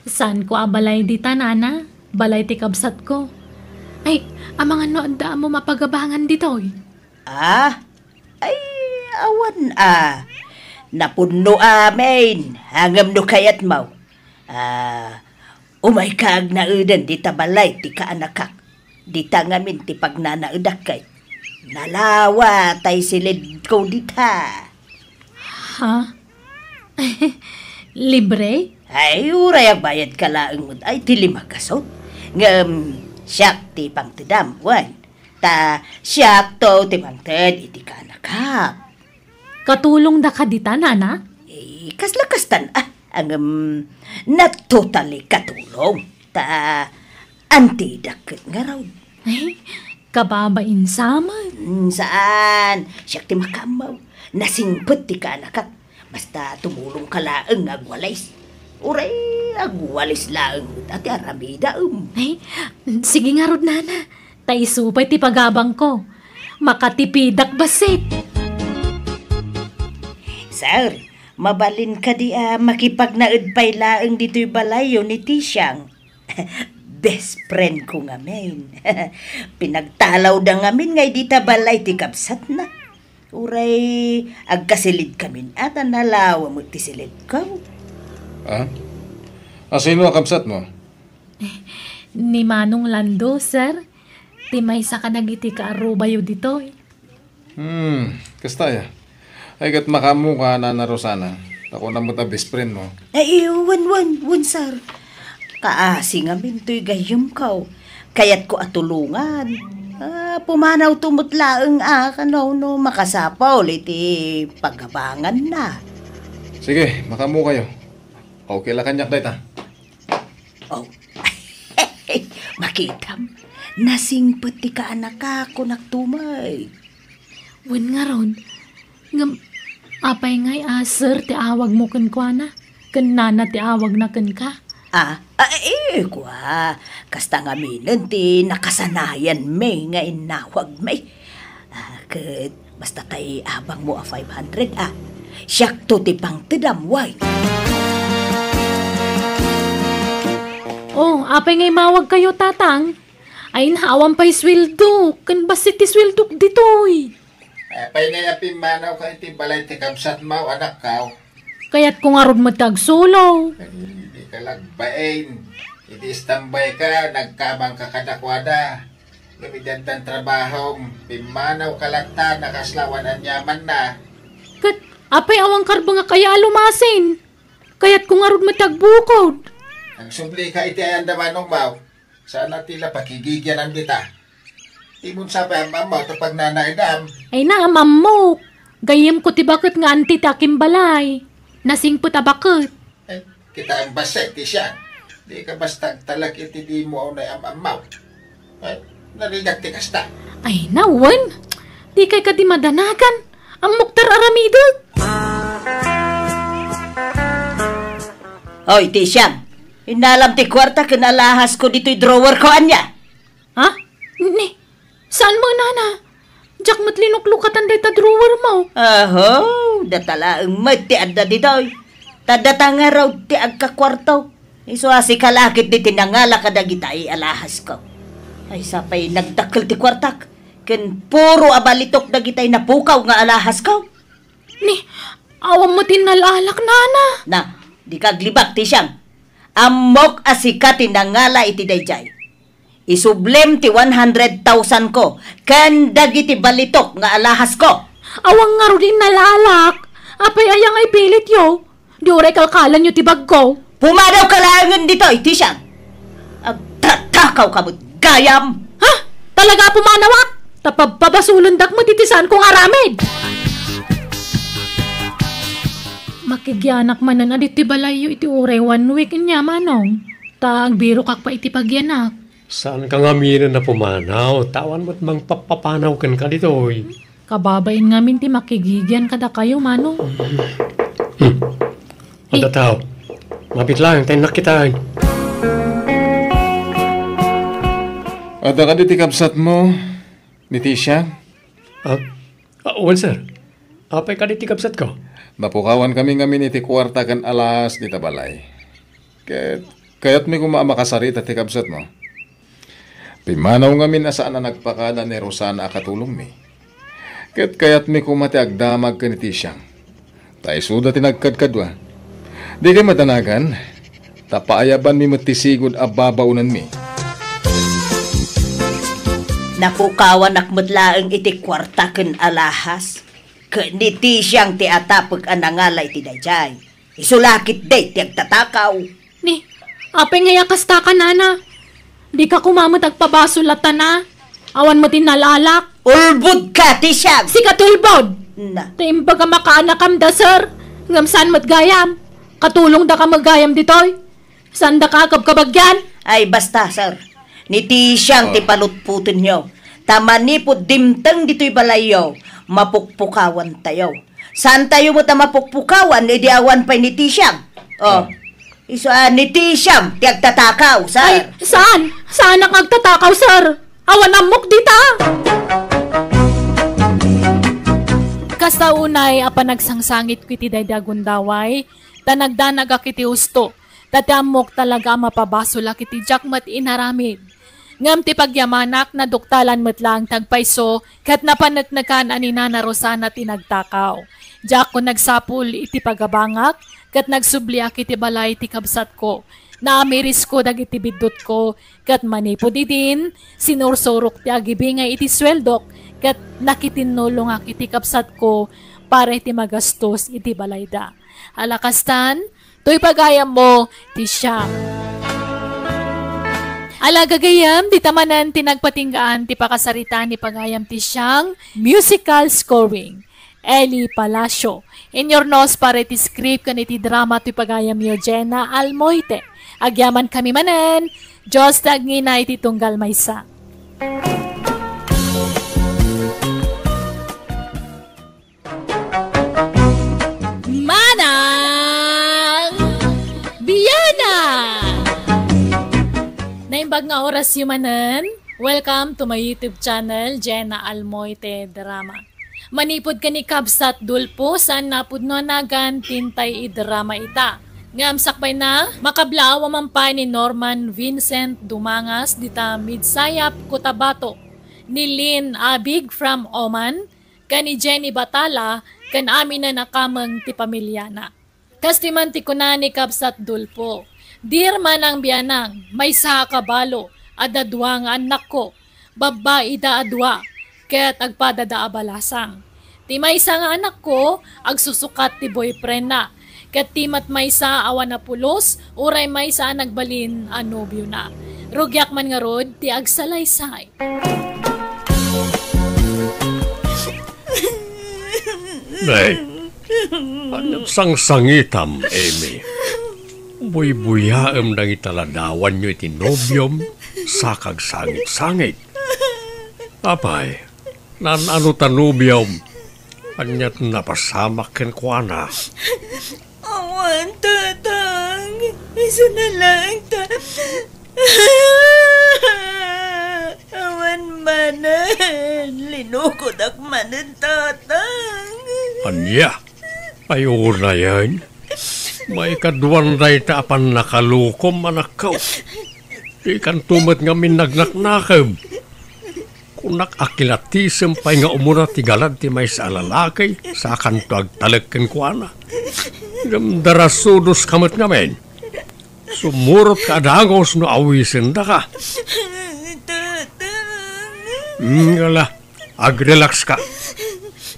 saanko a balay dita, nana. Balay ti kabsatko. Ay, amangan no adda a mapagabangan ditoy? Ah? Ay, awan a. Napunno amin. Ngem no kayatmo, ah, umayka agnaeden dita balay ti kaanakak. Dita ngamin ti pagnanaedak ket nalawa tay silidko dita. Ha? Libre? Ay, uray agbayadka laeng met ay ti lima gasut. Ngem siak ti pangtedam, wen. Ta siakto ti mangted iti kaanakak. Katulongdaka dita, nana? Eh, kasla kastan, ah, ngem, not totally katulong. Ta antidak ket ngarud. Ay, kababain sa met. Mm, saan. Siak ti makaammo. Nasingpet ti kaanakak. Basta tumulongka laeng nga agwalis. Uray agwalis laeng met a ti aramidaem. Ay, sige ngarud, nana. Ta isu pay ti pagabangko. Makatipidak bassit. Sir, mabalin kadi a makipagnaed pay laeng ditoy balayyo ni Tisiang? Best friend ko ngamin. Pinagtalawda ngamin nga idi ta balay ti kabsatna. Uray agkasilidkamin a ta nalawa met ti silidko. Ah? A, sino a kabsatmo? Ni Manong Lando, sir. Ti maysa kadagiti kaarubayo ditoy. Hmm, kasta aya. Ay, ket makaammoka, Nana Rosana. Ta kunam met a best friend mo. Ay, wen, wen, wen, sir. Kaasi ngamin toy gayyemko. Kayatko a tulongan. Ah, pumanawto met laeng a, kano no makasapul iti pagabanganna. Sige, makaammokayo. Okay la kaniak dayta. Oh. Makitam, nasingpet ti kaanaka, kunak tumay. Wen ngarud, ngem apay ngay a sir ti awagmo kenkuana, ken nana ti awagna kenka? Ah, ah, eh, kua, kasta ngaminen ti nakasanayanmi nga innawagmi. Ah, ket basta tay abangmo a five hundred, ah, siakto ti pangtedam, wen. Oh, apay ngay mawagkayo, Tatang? Ay, awan pay sueldo, ken bassit ti sueldok ditoy. Apay ngay a pimmanawka iti balay ti kabsatmo, anakko? Kayatko ngarud met ti agsulo. Ay, dika la agbain. Iti istambayka, nagkabangka kadakuada. Ngem iti addan trabahom, pimmanawka latta, nakasla awan aniamanna. Ket apay awan karbengak aya a lumasin? Kayatko ngarud met ti agbukod. Agsublika iti ayan da manong, baw. Saan a ti la pakigigianan dita. Imon sa pay am-ammo ta pagnanaedam. Ay, naam-ammok. Gayyemko ti baket nga anti ti akimbalay. Nasingpet a baket. Ay, kita ang basay ti siya. Di ka basta agtalek iti di mo unay am-ammo. Ay, narigat ti kasta. Ay, nawen. Di kay kadi madanagan. Ammok ti ar-aramidek. Hoy, ti siyam. Innalam ti kuarta ken alahas ko ditoy drawer ko, ania? Ha? Ni, saan mo, nana? Diak met linuklukatan dayta drawer mo. Aho, data laeng met ti adda ditoy. Ta data ngarud ti agkakuarto. Isu a sika la ket ti nangala kadagita ay alahas ko. Ay, sapay nagdakkel ti kuartak. Ken puro a balitok dagitay napukaw nga alahas ko. Ni, awan met ti nal-alak, nana. Na, di ka aglibak, ti siyam. Ammok a sika ti nangala iti daydiay. Isublem ti one hundred thousand ko ken dagiti balitok nga alahas ko. Awan ngarud ti nal-alak. Apay aya nga ipilit yo? Di uray kalkalan yo ti bagko. Pumanaw ka laengen ditoy, ti siyam. Agtatakaw ka met gayam. Ha? Talaga a pumanawak? Ta pabpabasolendak met iti saan kong aramid. Makigianak manen a ditoy balayyo iti uray one week, ania, manong. Ta agbirokak pay iti pagianak. Saan ka ngaminen a pumanaw, ta awan met mangpapapanaw kenka ditoy. Kababain ngamin ti makigigian kadakayo, manong. Hmm. Adda tao. Mapit lang, ta innak kita. Adda kadi ti kabsatmo, ni Tisha? Ah, ah, wen, sir. Apay kadi ti kabsatko? Napukawan kami ngamin iti kuarta ken alahas dita balay. Ket kayatmi koma a makasarita ti kabsatmo. Pimmanaw ngamin a saan a nagpakada ni Rosana a katulongmi. Ket kayatmi koma ti agdamag ken ni Tisiang. Ta isuda ti nagkadkadua. Dikay madanagan, ta paayabanmi met ti sigud a babaonanmi. Napukawanak met laeng iti kuarta ken alahas, ket ni Tisiang ti atapek a nangala iti daydiay. Isu la ketdi ti agtatakaw. Ni, apay ngay a kasta ka, nana? Dika koma met agpabasol a tana. Awan met ti nal-alak. Ulbod ka, Tisiang! Sika ti ulbod! Na. Ta imbag a makaanakam da, sir. Ngem saan met gayam? Katulongdaka met gayam ditoy. Saandaka a kabkabagyan? Ay, basta, sir. Ni Tisiang ti palutpotenyo. Ta manipud dimteng ditoy balayyo, mapukpukawantayo. Saantayo met a mapukpukawan idi awan pay ni Tisiang. Oh, isu a ni Tisiang ti agtatakaw, sir. Ay, saan? Saanak nga agtatakaw, sir? Awan ammok dita. Kasta unay a panagsangsangitko iti daydi a gundaway, ta nagdanagak iti husto, ta ti ammok talaga a mapabasolak iti diak met inaramid. Ngem ti pagyamanak, naduktalan met laeng ti agpayso, ket napaneknekan a ni Nana Rosana ti nagtakaw. Diakon nagsapul iti pagabangak, ket nagsubliak iti balay ti kabsatko. Naamirisko dagiti biddutko, ket manipud idin, sinursurok ti agibingay iti sueldok, ket nakitinnulongak iti kabsatko para iti magastos iti balayda. Ala kastan, toy pagayammo ti siam. Ala gagayem, dita manen ti nagpatinggaan ti pakasarita ni pagayam ti siang musical scoring, Eli Palacio. Inyurnos para iti script ken iti drama ti pagayamyo, Jenna Almoite. Agyamankami manen, Dios ti agngina iti tunggal maysa. Manang Biana! Naimbag nga orasyo manen, welcome to my YouTube channel, Jenna Almoite Drama. Manipud ken ni Kabsat Dulpo, saan napudno a nagan ti intay idrama ita. Ngem sakbayna, makablaaw a mampay ni Norman Vincent Dumangas dita Midsayap, Cotabato, ni Lynn Abig from Oman, ken ni Jenny Batala, ken aminen a kameng ti pamiliana. Kas ti man ti kuna ni Kabsat Dulpo, "Dear Manang Bianang, maysa a kabalo, adda dua nga annakko, babbai da a dua, ket agpadada a balasang. Ti maysa nga anakko, agsusukat ti boyfriendna, ket ti met maysa awan a pulos, uray maysa a nagbalin a nobiona. Rugiak man ngarud ti agsalaysay." Nay, ania ti sangsangitam, Amy? Buybuyaem dagita ladawanyo iti nobiom, sa kagsangit-sangit. Apay, naan-ano ta nobiom? Ania ti napasamak kenkuana? Awan, Tatang. Isu na laeng ta. Awan manen. Linukodak manen, Tatang. Ania? Ay, unayen. Maikaduan dayta a pannakalukom, anakko. Dikanto met ngamin nagnaknakeb. Kunak a kilatisem pay nga umuna ti galad ti maysa a lalaki, sakanto agtalek kenkuana. Ngem darasudoska met ngamin. Sumurotka a dagus no awisendaka. Tatang. Hmm, ala, agrelaxka.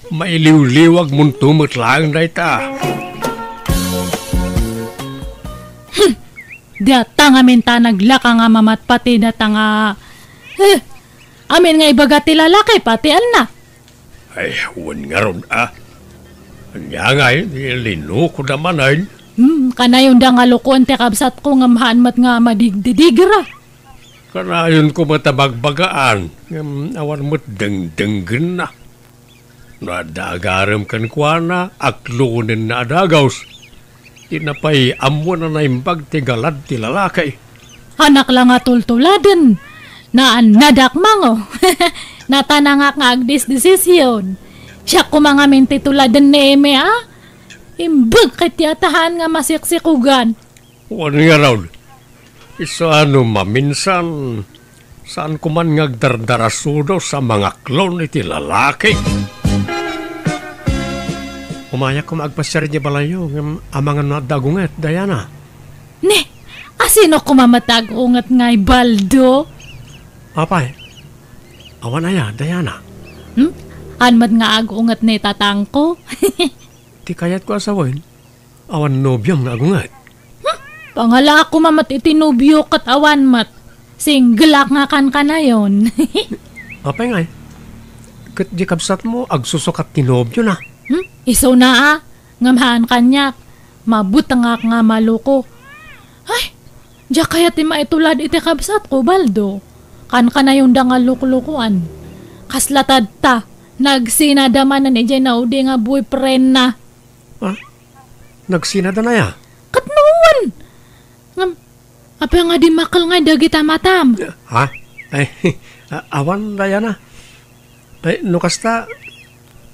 Mailiwliwagmonto met laeng dayta. Hmm. Diata ngamin ta naglaka nga mamatpati data nga, eh, amin nga ibaga ti lalaki, pati anna. Ay, wen ngarud, a. Ania ngay, linukoda manen? Hmm, kanayonda nga lukoen ti kabsatko ngem haan met nga madigdidigra. Kanayonko met a bagbagaan, ngem awan met dengdenggenna. No adda agarem kenkuana, akluonenna a dagus. Dina pay ammoen a naimbag ti galad ti lalaki. Anak la nga tultuladen. Naannadak mango. Natanangak nga agdisdesisyon. Siak koma ngamin ti tuladen ni Eme, a? Imbag ket ti atahan nga masiksikugan. Wen ngarud, isu a no maminsan, saan ko man nga agdardarasudos a mangaklon iti lalaki. Umayak koma agpasiar idiay balayyo, ngem amangan no adda agunget, Diana. Ne, asino koma met ti agunget ngay, Baldo? Apay, awan aya, Diana? Hmm? Haan met nga agunget ni tatangko? Ti kayatko a sawen, awan nobiom nga agunget. Hmm? Pangalaak koma met iti nobio ket awan met. Single ak nga kankanayon. Apay ngay? Ket di kabsatmo agsusukat ti nobiona. Hmm? Isuna a, ngem haan kaniak. Mabutengak nga maluko. Ay, diak kayat ti maitulad iti kabsatko, Baldo. Kankanayonda nga luklukoan. Kasla tatta, nagsinada manen idiay naudi nga boyfriendna. Ah? Nagsinada na ya? Ket no wen! Ngem, apay nga dimmakkel ngay dagita matam? Ha? Ay, a-, awan, Diana. Ay, no kasta,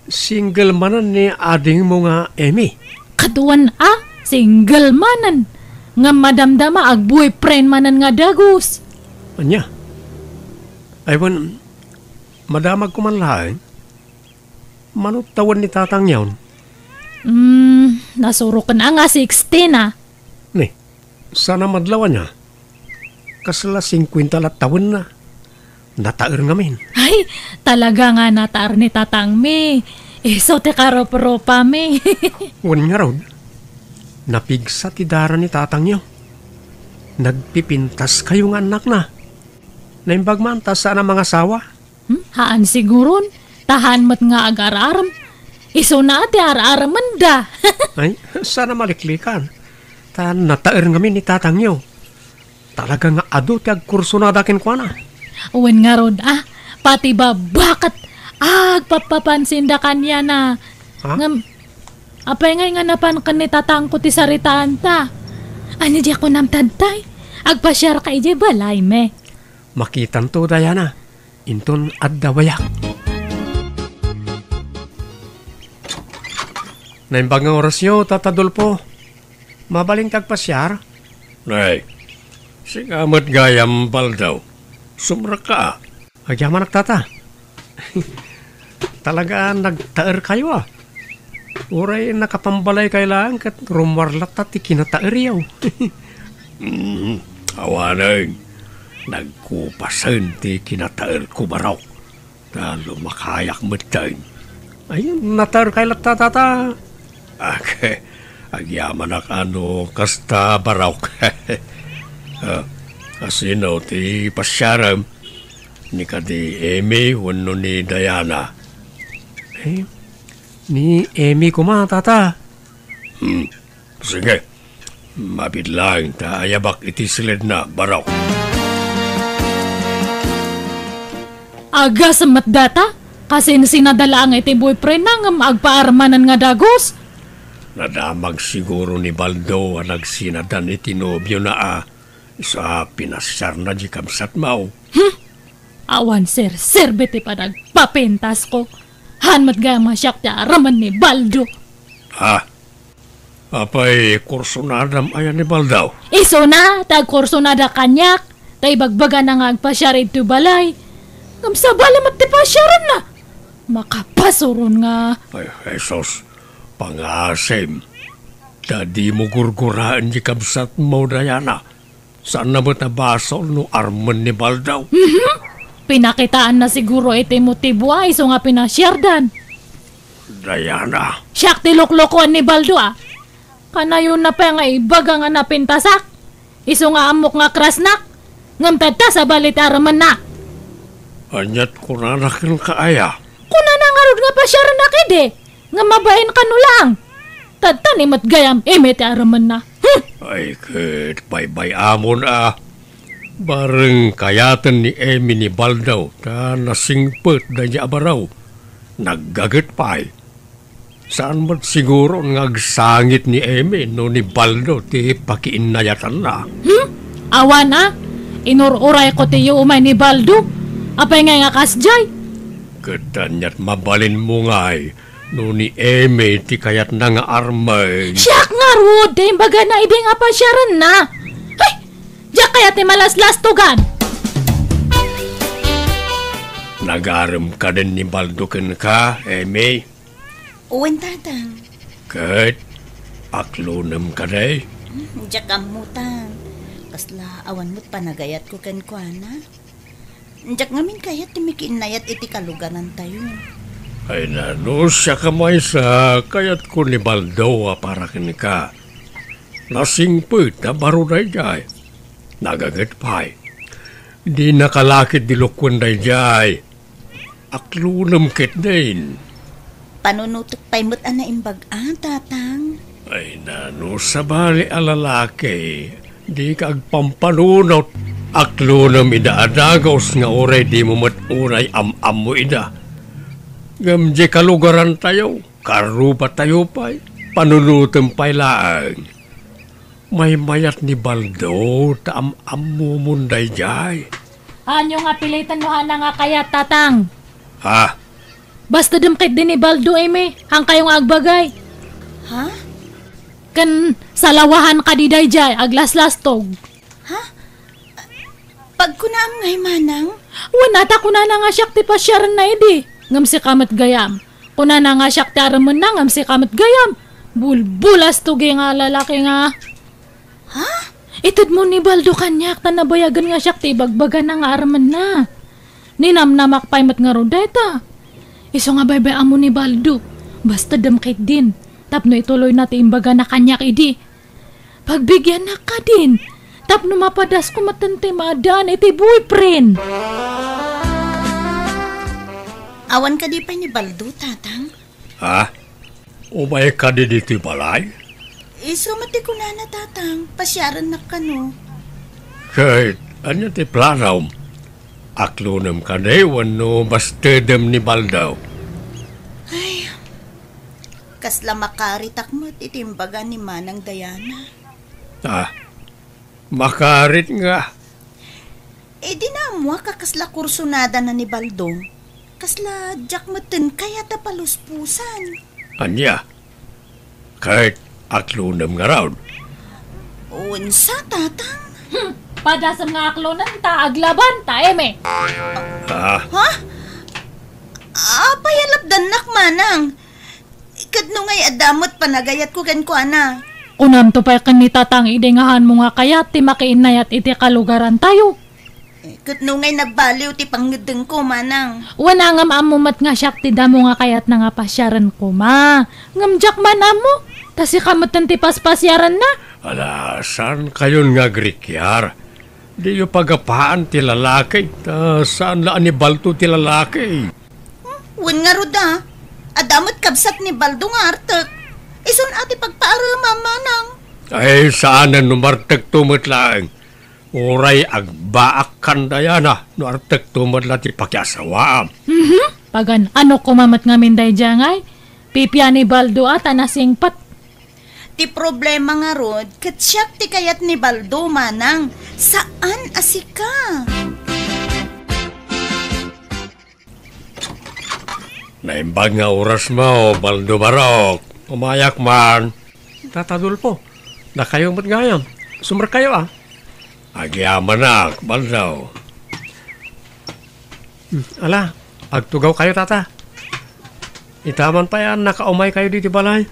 single manen ni adingmo nga Emmy. Ket wen a, single manen. Ngem madamdama, agboyfriend manen nga dagus. Ania? Ay, wen, madamagko man laeng. Mano tawen ni tatangyon? Hmm, nasuroken a nga sixteen a. Ni, sana madlaw ania? Kasla singkuenta la tawenna. Nataer ngamin. Ay, talaga nga nataer ni tatangmi. Isu ti karuprupami. Wen ngarud, napigsa ti dara ni tatangyo. Nagpipintaskayo nga annakna. Naimbag man ta saan a mangasawa? Hmm? Haan siguron. Ta haan met nga agar-arem. Isuna ti ar-aremenda. Ay, saan a maliklikan. Ta nataer ngamin ni tatangyo. Talaga nga adu ti agkursunada kenkuana. Wen ngarud, a, pati babba ket agpappapansinda kaniana. Ha? Ngem, apay ngay nga napan ken ni tatangko ti saritaanta? Ania diay kunam, Tadtay? Agpasiarka idiay balaymi. Makitanto, Diana. Inton adda bayak. Naimbag nga orasyo, Tata Dolfo. Mabalin ti agpasiar? Nay, sika met gayam, Baldo. Sumrekka. Agyamanak, Tata. Talaga, nagtaerkayo, a. Uray nakapambalaykayo laeng ket rummuar latta ti kinataeryo. Mm, awanen, nagkupasen ti kinataerko, barok. Ta lumakayak metten. Ay, nataerkayo latta, Tata. Ag-, agyamanak a no kasta, barok. Ah, asino ti pasiarem? Ni kadi Amy wenno ni Diana? Eh, ni Amy koma, Tata. Hmm, sige. Mabiit laeng ta ayabak iti siledna, barok. Agasem met dayta? Kasinsinada laeng iti boyfriendna ngem agpaarmanen nga dagus? Nadamag siguro ni Baldo a nagsinadan iti nobiona a, isu a pinasiarna diay kabsatmo. Hmm? Awan serserbi ti panagpapintasko. Haan met gayam a siak ti aremen ni Baldo. Ha? Apay, kursunadam aya ni Baldo? Isuna ti agkursunada kaniak, ta ibagbagana nga agpasiar iti balay. Ngem sabali met ti pasiarenna. Makapasuron nga. Ay, Jesus, pangasim. Ta dimo gurguraen diay kabsatmo, Diana. Saanna met a basol no aremen ni Baldo. Mhm. Pinakitaanna siguro iti motibo a isu nga pinasiardan. Diana. Siak ti luklukoen ni Baldo, a. Kanayonna pay nga ibaga nga napintasak. Isu nga ammok nga krasnak. Ngem tatta, sabali ti aremenna. Aniat kunana kenka aya? Kunana ngarud nga pasiarennak idi. Nga mabain kano laeng. Tadta ni met gayam, Amy ti aremenna. Hmm! Ay, ket baybay-amon a. Bareng kayaten ni Amy ni Baldo ta nasingpet daydiay a baro. Naggaget pay. Saan met siguron nga agsangit ni Amy no ni Baldo ti pakiinnayatanna. Hmm? Awan a? Inur-urayko ti yuumay ni Baldo. Apay ngay nga kasdiay? Ket aniat mabalinmo ngay no ni Amy ti kayatna nga armen. Siak ngarud ti imbagana idi nga pasiarenna. Ay! Diak kayat ti malaslastogan. Nagarem kadin ni Baldo kenka, Amy? Wen, Tatang. Ket aklonem kadi? Hmm, diak ammo, Tang. Kasla awan met panagayatko kenkuana. Diak ngamin kayat ti makiinnayat iti kalugarantayo. Ay, nano, siak a maysa, kayatko ni Baldo a para kenka. Nasingpet a baro daydiay. Nagaget pay. Dinaka la ketdi lukuen daydiay. Aklonem ketdin. Panunotek pay met a naimbag a, Tatang. Ay, nano, sabali a lalaki, dika agpampanunot. Aklonem ida a dagus nga uray dimo met unay am-ammo ida. Ngem diay kalugarantayo, karrubatayo pay, panunotem pay laeng. Maymayat ni Baldo ta am-ammomon daydiay. Haanyo nga piliten no haanna nga kayat, Tatang. Ha? Bastedem ketdi ni Baldo, Amy. Haankayo nga agbagay. Ha? Ken salawahan kadi daydiay, aglaslastog. Ha? Pagkunaam ngay, Manang? Wen, ta kunana nga siak ti pasiarenna idi. Ngem sika met gayam. Kunana nga siak ti aremenna, ngem sika met gayam. Bulbulastogi nga lalaki nga. Ha? Itedmo ni Baldo kaniak ta nabayagen nga siak ti ibagbagana nga aremenna. Ninamnamak pay met ngarud dayta. Isu nga baybay-ammo ni Baldo. Bastedem ketdin. Tapno ituloyna ti imbagana kaniak idi. Pagbigiannak kadin, Tapno mapadasko metten ti maaddaan iti boyfriend. Awan kadi pay ni Baldo, Tatang? Ha? Umay kadi ditoy balay? Isu met ti kunana, Tatang. Pasiarennak kano. Ket ania ti planom? Aklonem kadi wenno bastedem ni Baldo? Ay, kasla makaritak met iti imbaga ni Manang Diana. Ah, makarit nga. Idi naammoak a kasla kursunadana ni Baldo, kasla diak metten kayat a paluspusan. Ania? Ket aklonem ngarud? Unsa, Tatang? Hmm, padasem nga aklonen ta aglaban ta, Eme. Ah, Ha? Apay a lapdannak, Manang? Ket no ngay adda met panagayatko kenkuana? Kunamto pay ken ni Tatang idi nga hanmo nga kayat ti makiinnayat iti kalugarantayo. Ket no ngay nagbaliw ti pangngeddengko, Manang? Wen a ngem ammo met nga siak ti damo nga kayatna nga pasiaren koma. Ngem diak man ammo, ta sika metten ti paspasiarenna. Ala, saan kayon nga agrikiar? Diyo pagapaan ti lalaki, ta saan la a ni Baldo ti lalaki. Wen ngarud a, adda met kabsat ni Baldo nga artek. Isun a ti pagpaarem, Manang. Ay, saanen no martekto met laeng. Uray agbaak kan Diana no artekto met la ti pakiasawaam. Mhm. Pagan-ano koma met ngamin daydiay ngay? Pipia ni Baldo a ta nasingpet. Ti problema ngarud, ket siak ti kayat ni Baldo, Manang. Saan a sika. Naimbag nga orasmo, Baldo Barok. Umayak man. Tata Adolfo, dakayo met gayam. Sumerkayo, a. Agyamanak, Baldo. Hmm, ala, agtugawkayo, Tata. Ita man pay a nakaumaykayo ditoy balay.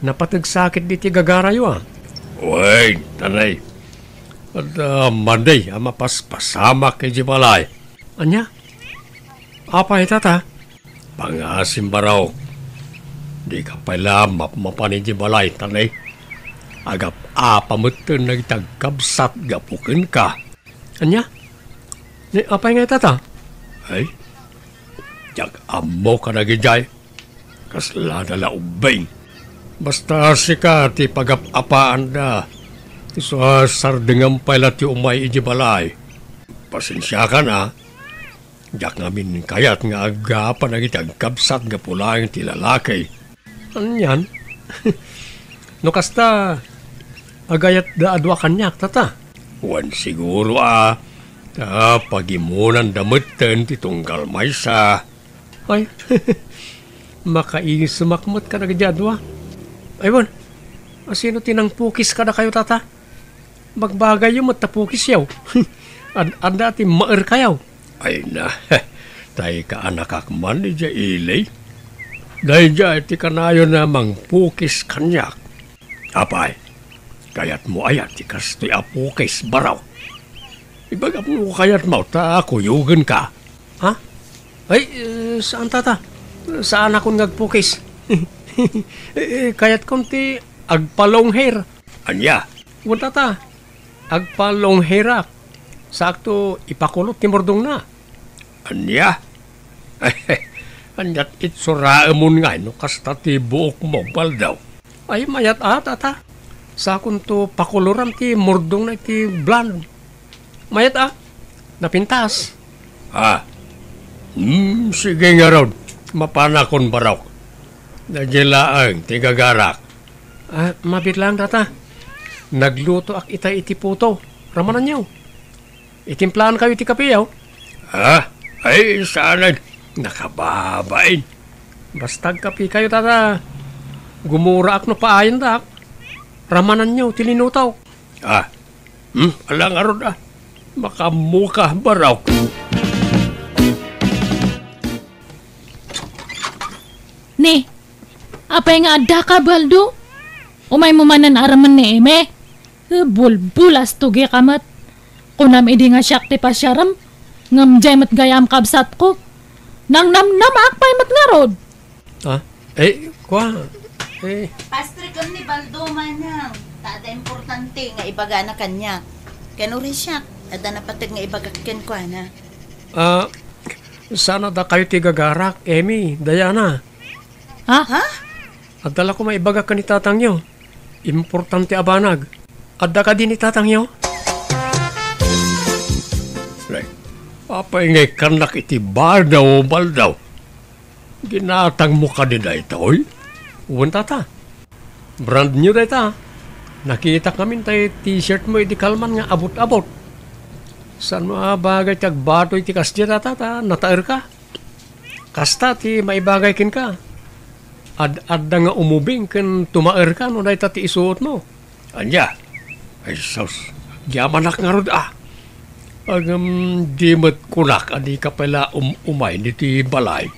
Napateg sakit ditoy gagarayo, a. Wen, tanay. Adda madi a mapaspasamak idiay balay. Ania? Apay, Tata? Pangasim, Barok. Dika pay la mapmapan idiay balay, tanay. Agap-apa metten dagiti agkabsat gapu kenka. Ania? Ni, apay ngay, Tata? Ay, diak ammo kadagidiay. Kasla da la ubbing. Basta sika ti pagap-apaanda. Isu a sardengam pay la ti umay idiay balay. Pasensiakan, a. Diak ngamin kayat nga aggapan dagiti agkabsat gapu laeng ti lalaki. Anian? No kasta, agayatda a dua kaniak, Tata? Wen siguro, a, ta pagimonanda metten ti tunggal maysa. Ay, makaisumak met kadagiti a dua. Ay, wen, asino ti nangpukis kadakayo, Tata? Bagbagayyo met ta pukisyo. Ad-, adda ti maerkayo. Ay na, tay kaanakak man idiay ili. Daydiay ti kanayon a mangpukis kaniak. Apay, kayatmo aya ti kastoy a pukis, Barok? Ibagam no kayatmo ta kuyogenka. Ha? Ay, eh, saan, Tata? Saanakon nga agpukis. Eh, eh, kayatkon ti agpa-long hair. Ania? Wen, Tata, agpa-long hair-ak. Saakto ipakulot ti murdongna. Ania? Aniat itsuraemon ngay no kasta ti buokmo, Baldo? Ay, mayat a, Tata. Sakonto pakuloram ti murdongna iti blonde. Mayat a, napintas. Ah. Hmm, sige ngarud. Mapanakon, Barok. Daydiay laeng ti gagarak. Ah, mabiit laeng, Tata. Naglutoak ita iti puto. Ramananyo. Itimplaankayo iti kape, aw? Ah, ay, saanen. Nakababain. Basta agkapekayo, Tata. Gumuraak no paayendak. Ramananyo ti linutok. Ah, hmm, ala ngarud, a. Makaammoka, Barok. Ni, apay nga addaka, Baldo? Umaymo manen a remen ni Eme? Bulbulas, tugika met. Kunam idi nga siak ti pasiarem, ngem diay met gayam kabsatko. Nangnamnamaak pay met ngarud. Ah, eh, kua, eh. Pastrekem ni Baldo, manang. Adda importante nga ibagana kaniak. Ken uray siak, adda napateg nga ibagak kenkuana. Ah, saan a dakayo ti gagarak, Emmy, Diana? Ha? Ha? Adda la koma ibagak ken ni tatangyo. Importante a banag. Adda kadi ni tatangyo? Nay, apay nga ikkannak iti bardaw, Baldaw? Ginatangmo kadi daytoy? Wen, tata. Brand new dayta. Nakitak ngamin tay t-shirt mo idi kalman nga abot-abot. Saan mo a bagay ti agbatoy ti kasdiay, tata, ta nataerka? Kasta ti maibagay kenka. Ad-adda nga umubing ken tumaerka no dayta ti isuotmo. Ania? Ay sus, agyamanak ngarud a. Ngem di met kunak a dika pay la um-umay ditoy balay.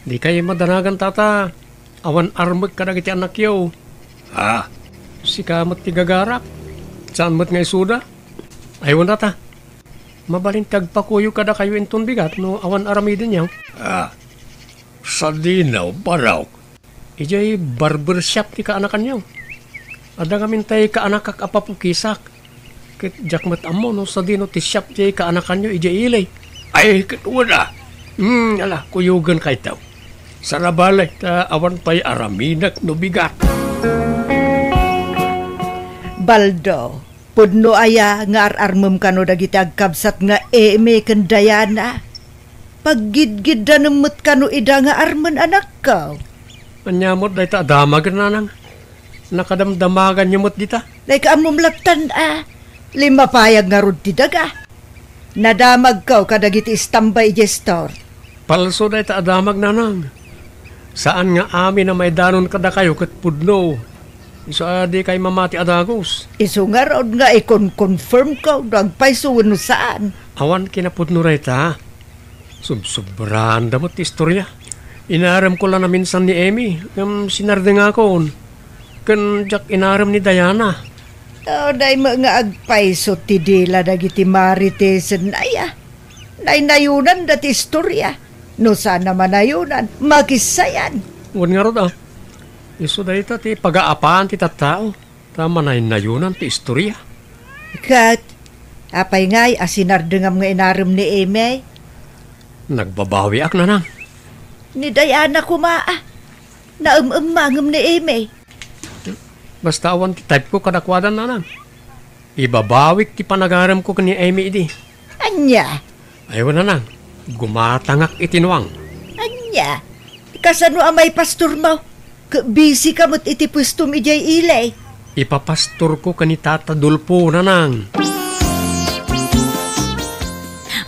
Dikay madanagan, tata. Awan armek kadagiti annakyo. Ha? Sika met ti gagarak. Saan met nga isuda? Ay, wen, tata. Mabalin ti agpakuyog kadakayo inton bigat no awan aramidenyo. Ah, sadino, Baldaw? Idiay barber shop ti kaanakanyo. Adda ngamin tay kaanakak a papukisak. Ket diak met ammo no sadino ti shop ti kaanakanyo idiay ili. Ay, ket wen a. Hmm, ala, kuyogen kayto. Saan a bale, ta awan pay aramidek no bigat. Baldo, pudno aya nga ar-armem kano dagiti agkabsat nga Eme ken Diana? Paggidgiddanem met kano ida nga armen, anakko? Ania met dayta a damagen, nanang? Nakadamdamaganyo met dita? Dayta ammom lattan a, limmapayag ngarud ti daga. Nadamagko kadagiti istambay idiay store. Palso dayta a damag, nanang. Saan nga amin a maidanon kadakayo ket pudno. Isu a dikay mamati a dagus. Isu ngarud nga ikon-confirmko no agpayso wenno saan. Awan kinapudno dayta. Subsobranda met ti istoria. Inaremko la naminsan ni Eme, ngem sinardengakon. Ken diak inarem ni Diana. Uray met nga agpayso ti dila dagiti Maritesen aya. Naynayonanda ti istoria. No saan a manayonan, makissayan. Wen ngarud a. Isu dayta ti pagaapaan ti tattao. Ta manaynayonan ti istoria. Ket, apay ngay a sinardengam nga inarem ni Eme? Nagbabawiak, nanang. Ni Diana koma a. Naem-emmangem ni Eme. Basta awan ti type ko kadakuada, nanang. Ibabawik ti panagaremko ken ni Eme idi. Ania? Ay, wen, nanang, gumatangak iti nuang. Ania? Kasano a maipastormo? Ket busy ka met iti puestom idiay ili. Ipapastorko ken ni Tata Dolfo, nanang.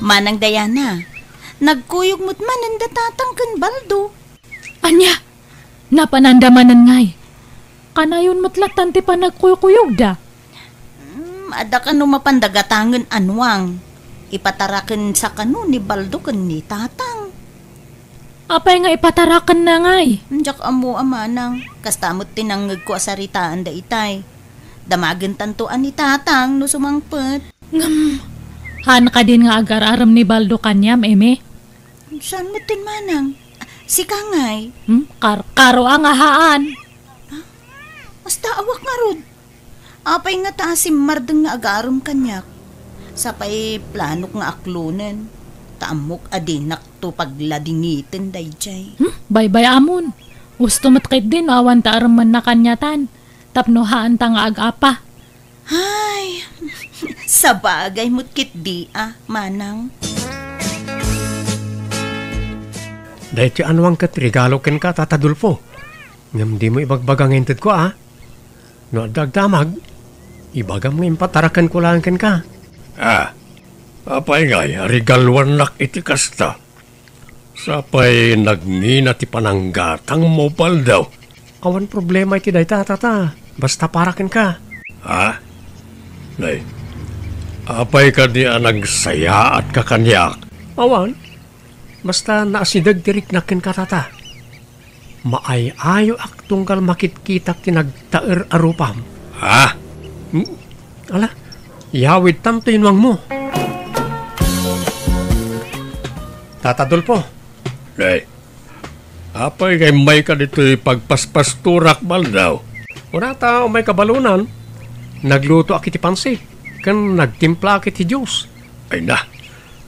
Manang Diana, nagkuyog met manen da Tatang ken Baldo. Ania? Napananda manen ngay? Kanayon met lattan ti panagkuykuyogda. Hmm, adda kano mapanda gatangen a nuang. Ipatarakensa kano ni Baldo ken ni Tatang. Apay nga ipatarakenna ngay? Hmm, diak ammo a manang. Kasta met ti nangngegko a saritaen daytay. Damagentanto a ni Tatang no sumangpet. Ngem, haan kadin nga agar-arem ni Baldo kaniam, Eme? Saan met ti manang? Sika ngay? Hmm? Kar-, karo a nga haan. Basta awak ngarud. Apay nga ta simmardeng nga agarem kaniak? Sapay planok nga aklonen. Ta ammok a dinakto pagladingiten daydiay. Hmm? Baybay-amon. Usto met ketdi no awan ta aremenna kaniatan. Tapno haanta nga ag-apa. Ay, sabagay met ketdi a, manang. Daytoy a nuang ket regalo kenka, Tata Dolfo. Ngem dimo ibagbaga nga intedko, a? No adda agdamag, ibagam nga impatarakenko laeng kenka. Ah, apay ngay a regaluannak iti kasta? Sapay nagngina ti pananggatangmo, Baldo. Awan problema iti dayta, Tata. Basta para kenka. Ha? Nay, apay kadi a nagsayaatka kaniak? Awan. Basta naasideg ti riknak kenka, Tata. Maay-ayoak tunggal makitkitak ti nagtaer a rupam. Ha? Hmm? Ala, yawidtanto inuangmo. Tata Dolfo. Nay, apay nga immayka ditoy pagpaspastorak, Baldo? Kunata, umayka balonan. Naglutoak iti pansit, ken nagtimplaak iti juice. Ay na,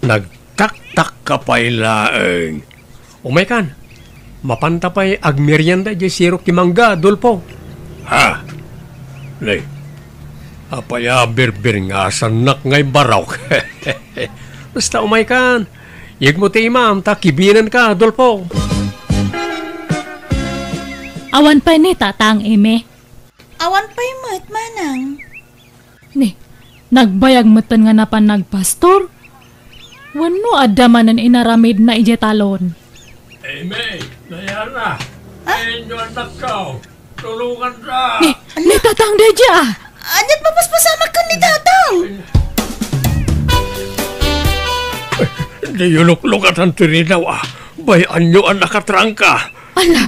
nagtaktakka pay laeng. Umaykan, mapanta pay agmerienda idiay sirok ti mangga, Dolfo. Ha? Nay, apay a birbirngasannak nga ibarok? Basta umaykan, yegmo ti imam ta kibinenka, Dolfo. Awan pay ni Tatang Eme. Awan pay met, manang. Ni, nagbayag metten nga napan nagpastor? Wenno adda manen inaramidna idiay talon? Eme, Diana, ah? Inyo annakko. Tulonganta. Ni, ni Tatang daydiay. Ania't mapaspasamak ken ni Tatang? Diyo luklukatan ti ridaw, a. Bay-anyo a nakatrangka. Ala,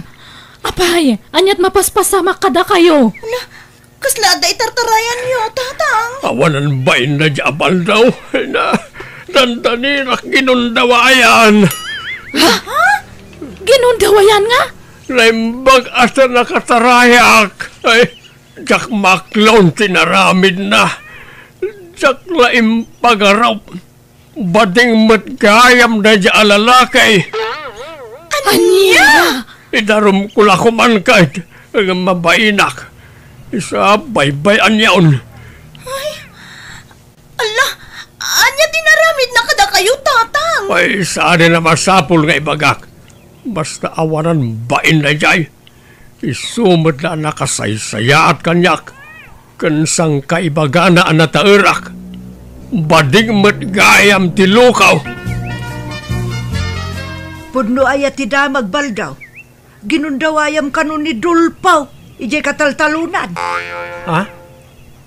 apay, ania't mapaspasamak kadakayo? Ala, kasla adda itartarayanyo, Tatang? Awanan bain daydiay a baldaw. Na, dandanirak ginundawayan. Ha? Ha? Ginundawayan nga? Naimbag a ta nakatarayak. Ay, diak maklon ti inaramidna. Diak la impagarup. Bading met gayam daydiay a lalaki. Ania? Idarumko la koma ket mabainak. Isu a baybay-anyon. Ay, ala, ania ti inaramidna kadakayo, Tatang? Ay, saan a masapul nga ibagak. Basta awanan bain daydiay. Isu met la a nakasaysayaat kaniak, ken sangkaibagana a nataerak. Bading met gayam ti lukaw. Pudno aya ti damag, Baldaw? Ginundawayam kano ni Dolfo idiay kataltalonan. Ha?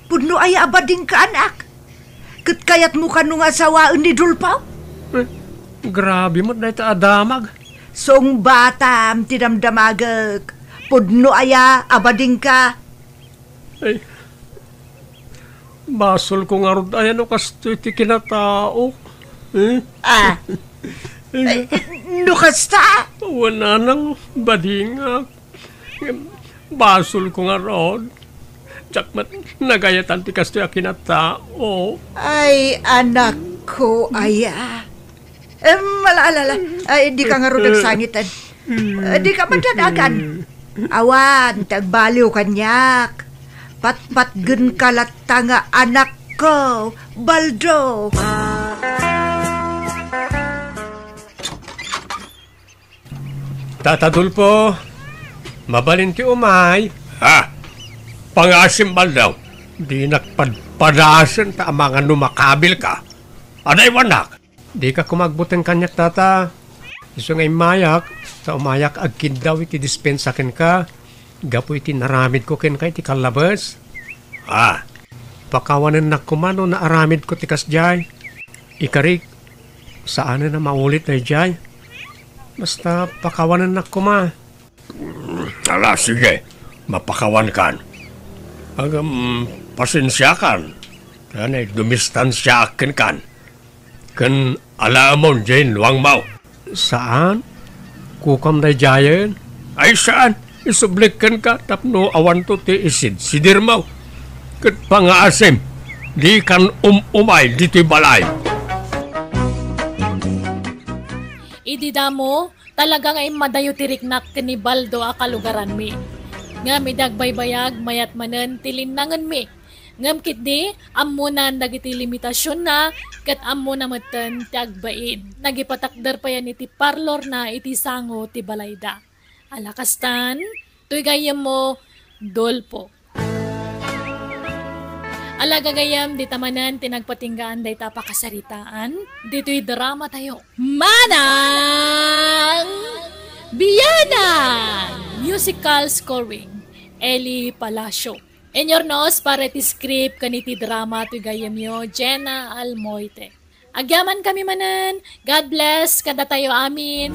Pudno aya a badingka, anak? Ket kayatmo kano nga asawaen ni Dolfo? Eh, grabe met dayta a damag. Sungbatam ti damdamagek. Pudno aya a badingka? Ay, basolko ngarud aya no kastoy ti kinatao. Eh? Ah. Ay, no kasta? Wen a nang badingak. Basolko ngarud. Diak met nagayatan ti kastoy a kinatao. Ay, anakko aya. Em, ala, ala, ala. Ay, dika ngarud agsangiten. Eh, dika madadagan. Awan ti agbaliw kaniak. Patpatgenka latta nga anakko, Baldo. Tata Dolfo, mabalin ti umay? Ha? Pangaasim, Baldo. Dinak padpadasen ta amangan no makabilka. Adaywanak. Dika koma agbuteng kaniak, Tata. Isu nga immayak, ta umayak agkiddaw iti dispensa kenka, gapu iti naramidko kenka iti kallabes. Ah. Pakawanennak koma no naaramidko ti kasdiay. Ikarik, saanen a maulit daydiay. Basta pakawanennak koma. Ala, sige, mapakawankan. Ngem, pasensiakan. Ania, dumistansiaak kenkan. Ken alaemon diay luangmo. Saan? Kukuam daydiayen? Ay, saan. Isublik kenka tapno awanto ti isidsidirmo. Ket pangaasim, dikan um-umay ditoy balay. Idi damo, talaga nga immadayo ti riknak ken ni Baldo a kalugaranmi. Ngem idi agbaybayag, mayat manen ti linnangenmi. Ngem ketdi, ammonan dagiti limitasionna, ket ammona metten ti agbain. Nagipatakder payen iti parlorna iti sango ti balayda. Ala kastan, toy gayyemmo, Dolfo. Ala gagayyem, dita manen ti nagpatinggaan dayta a pakasaritaan, ditoy dramatayo. Manang Bianang! Musical scoring, Eli Palacio. Inyurnos para iti script ken iti drama toy gayyemyo, Jenna Almoite. Agyamankami manen. God bless kadatayo amin.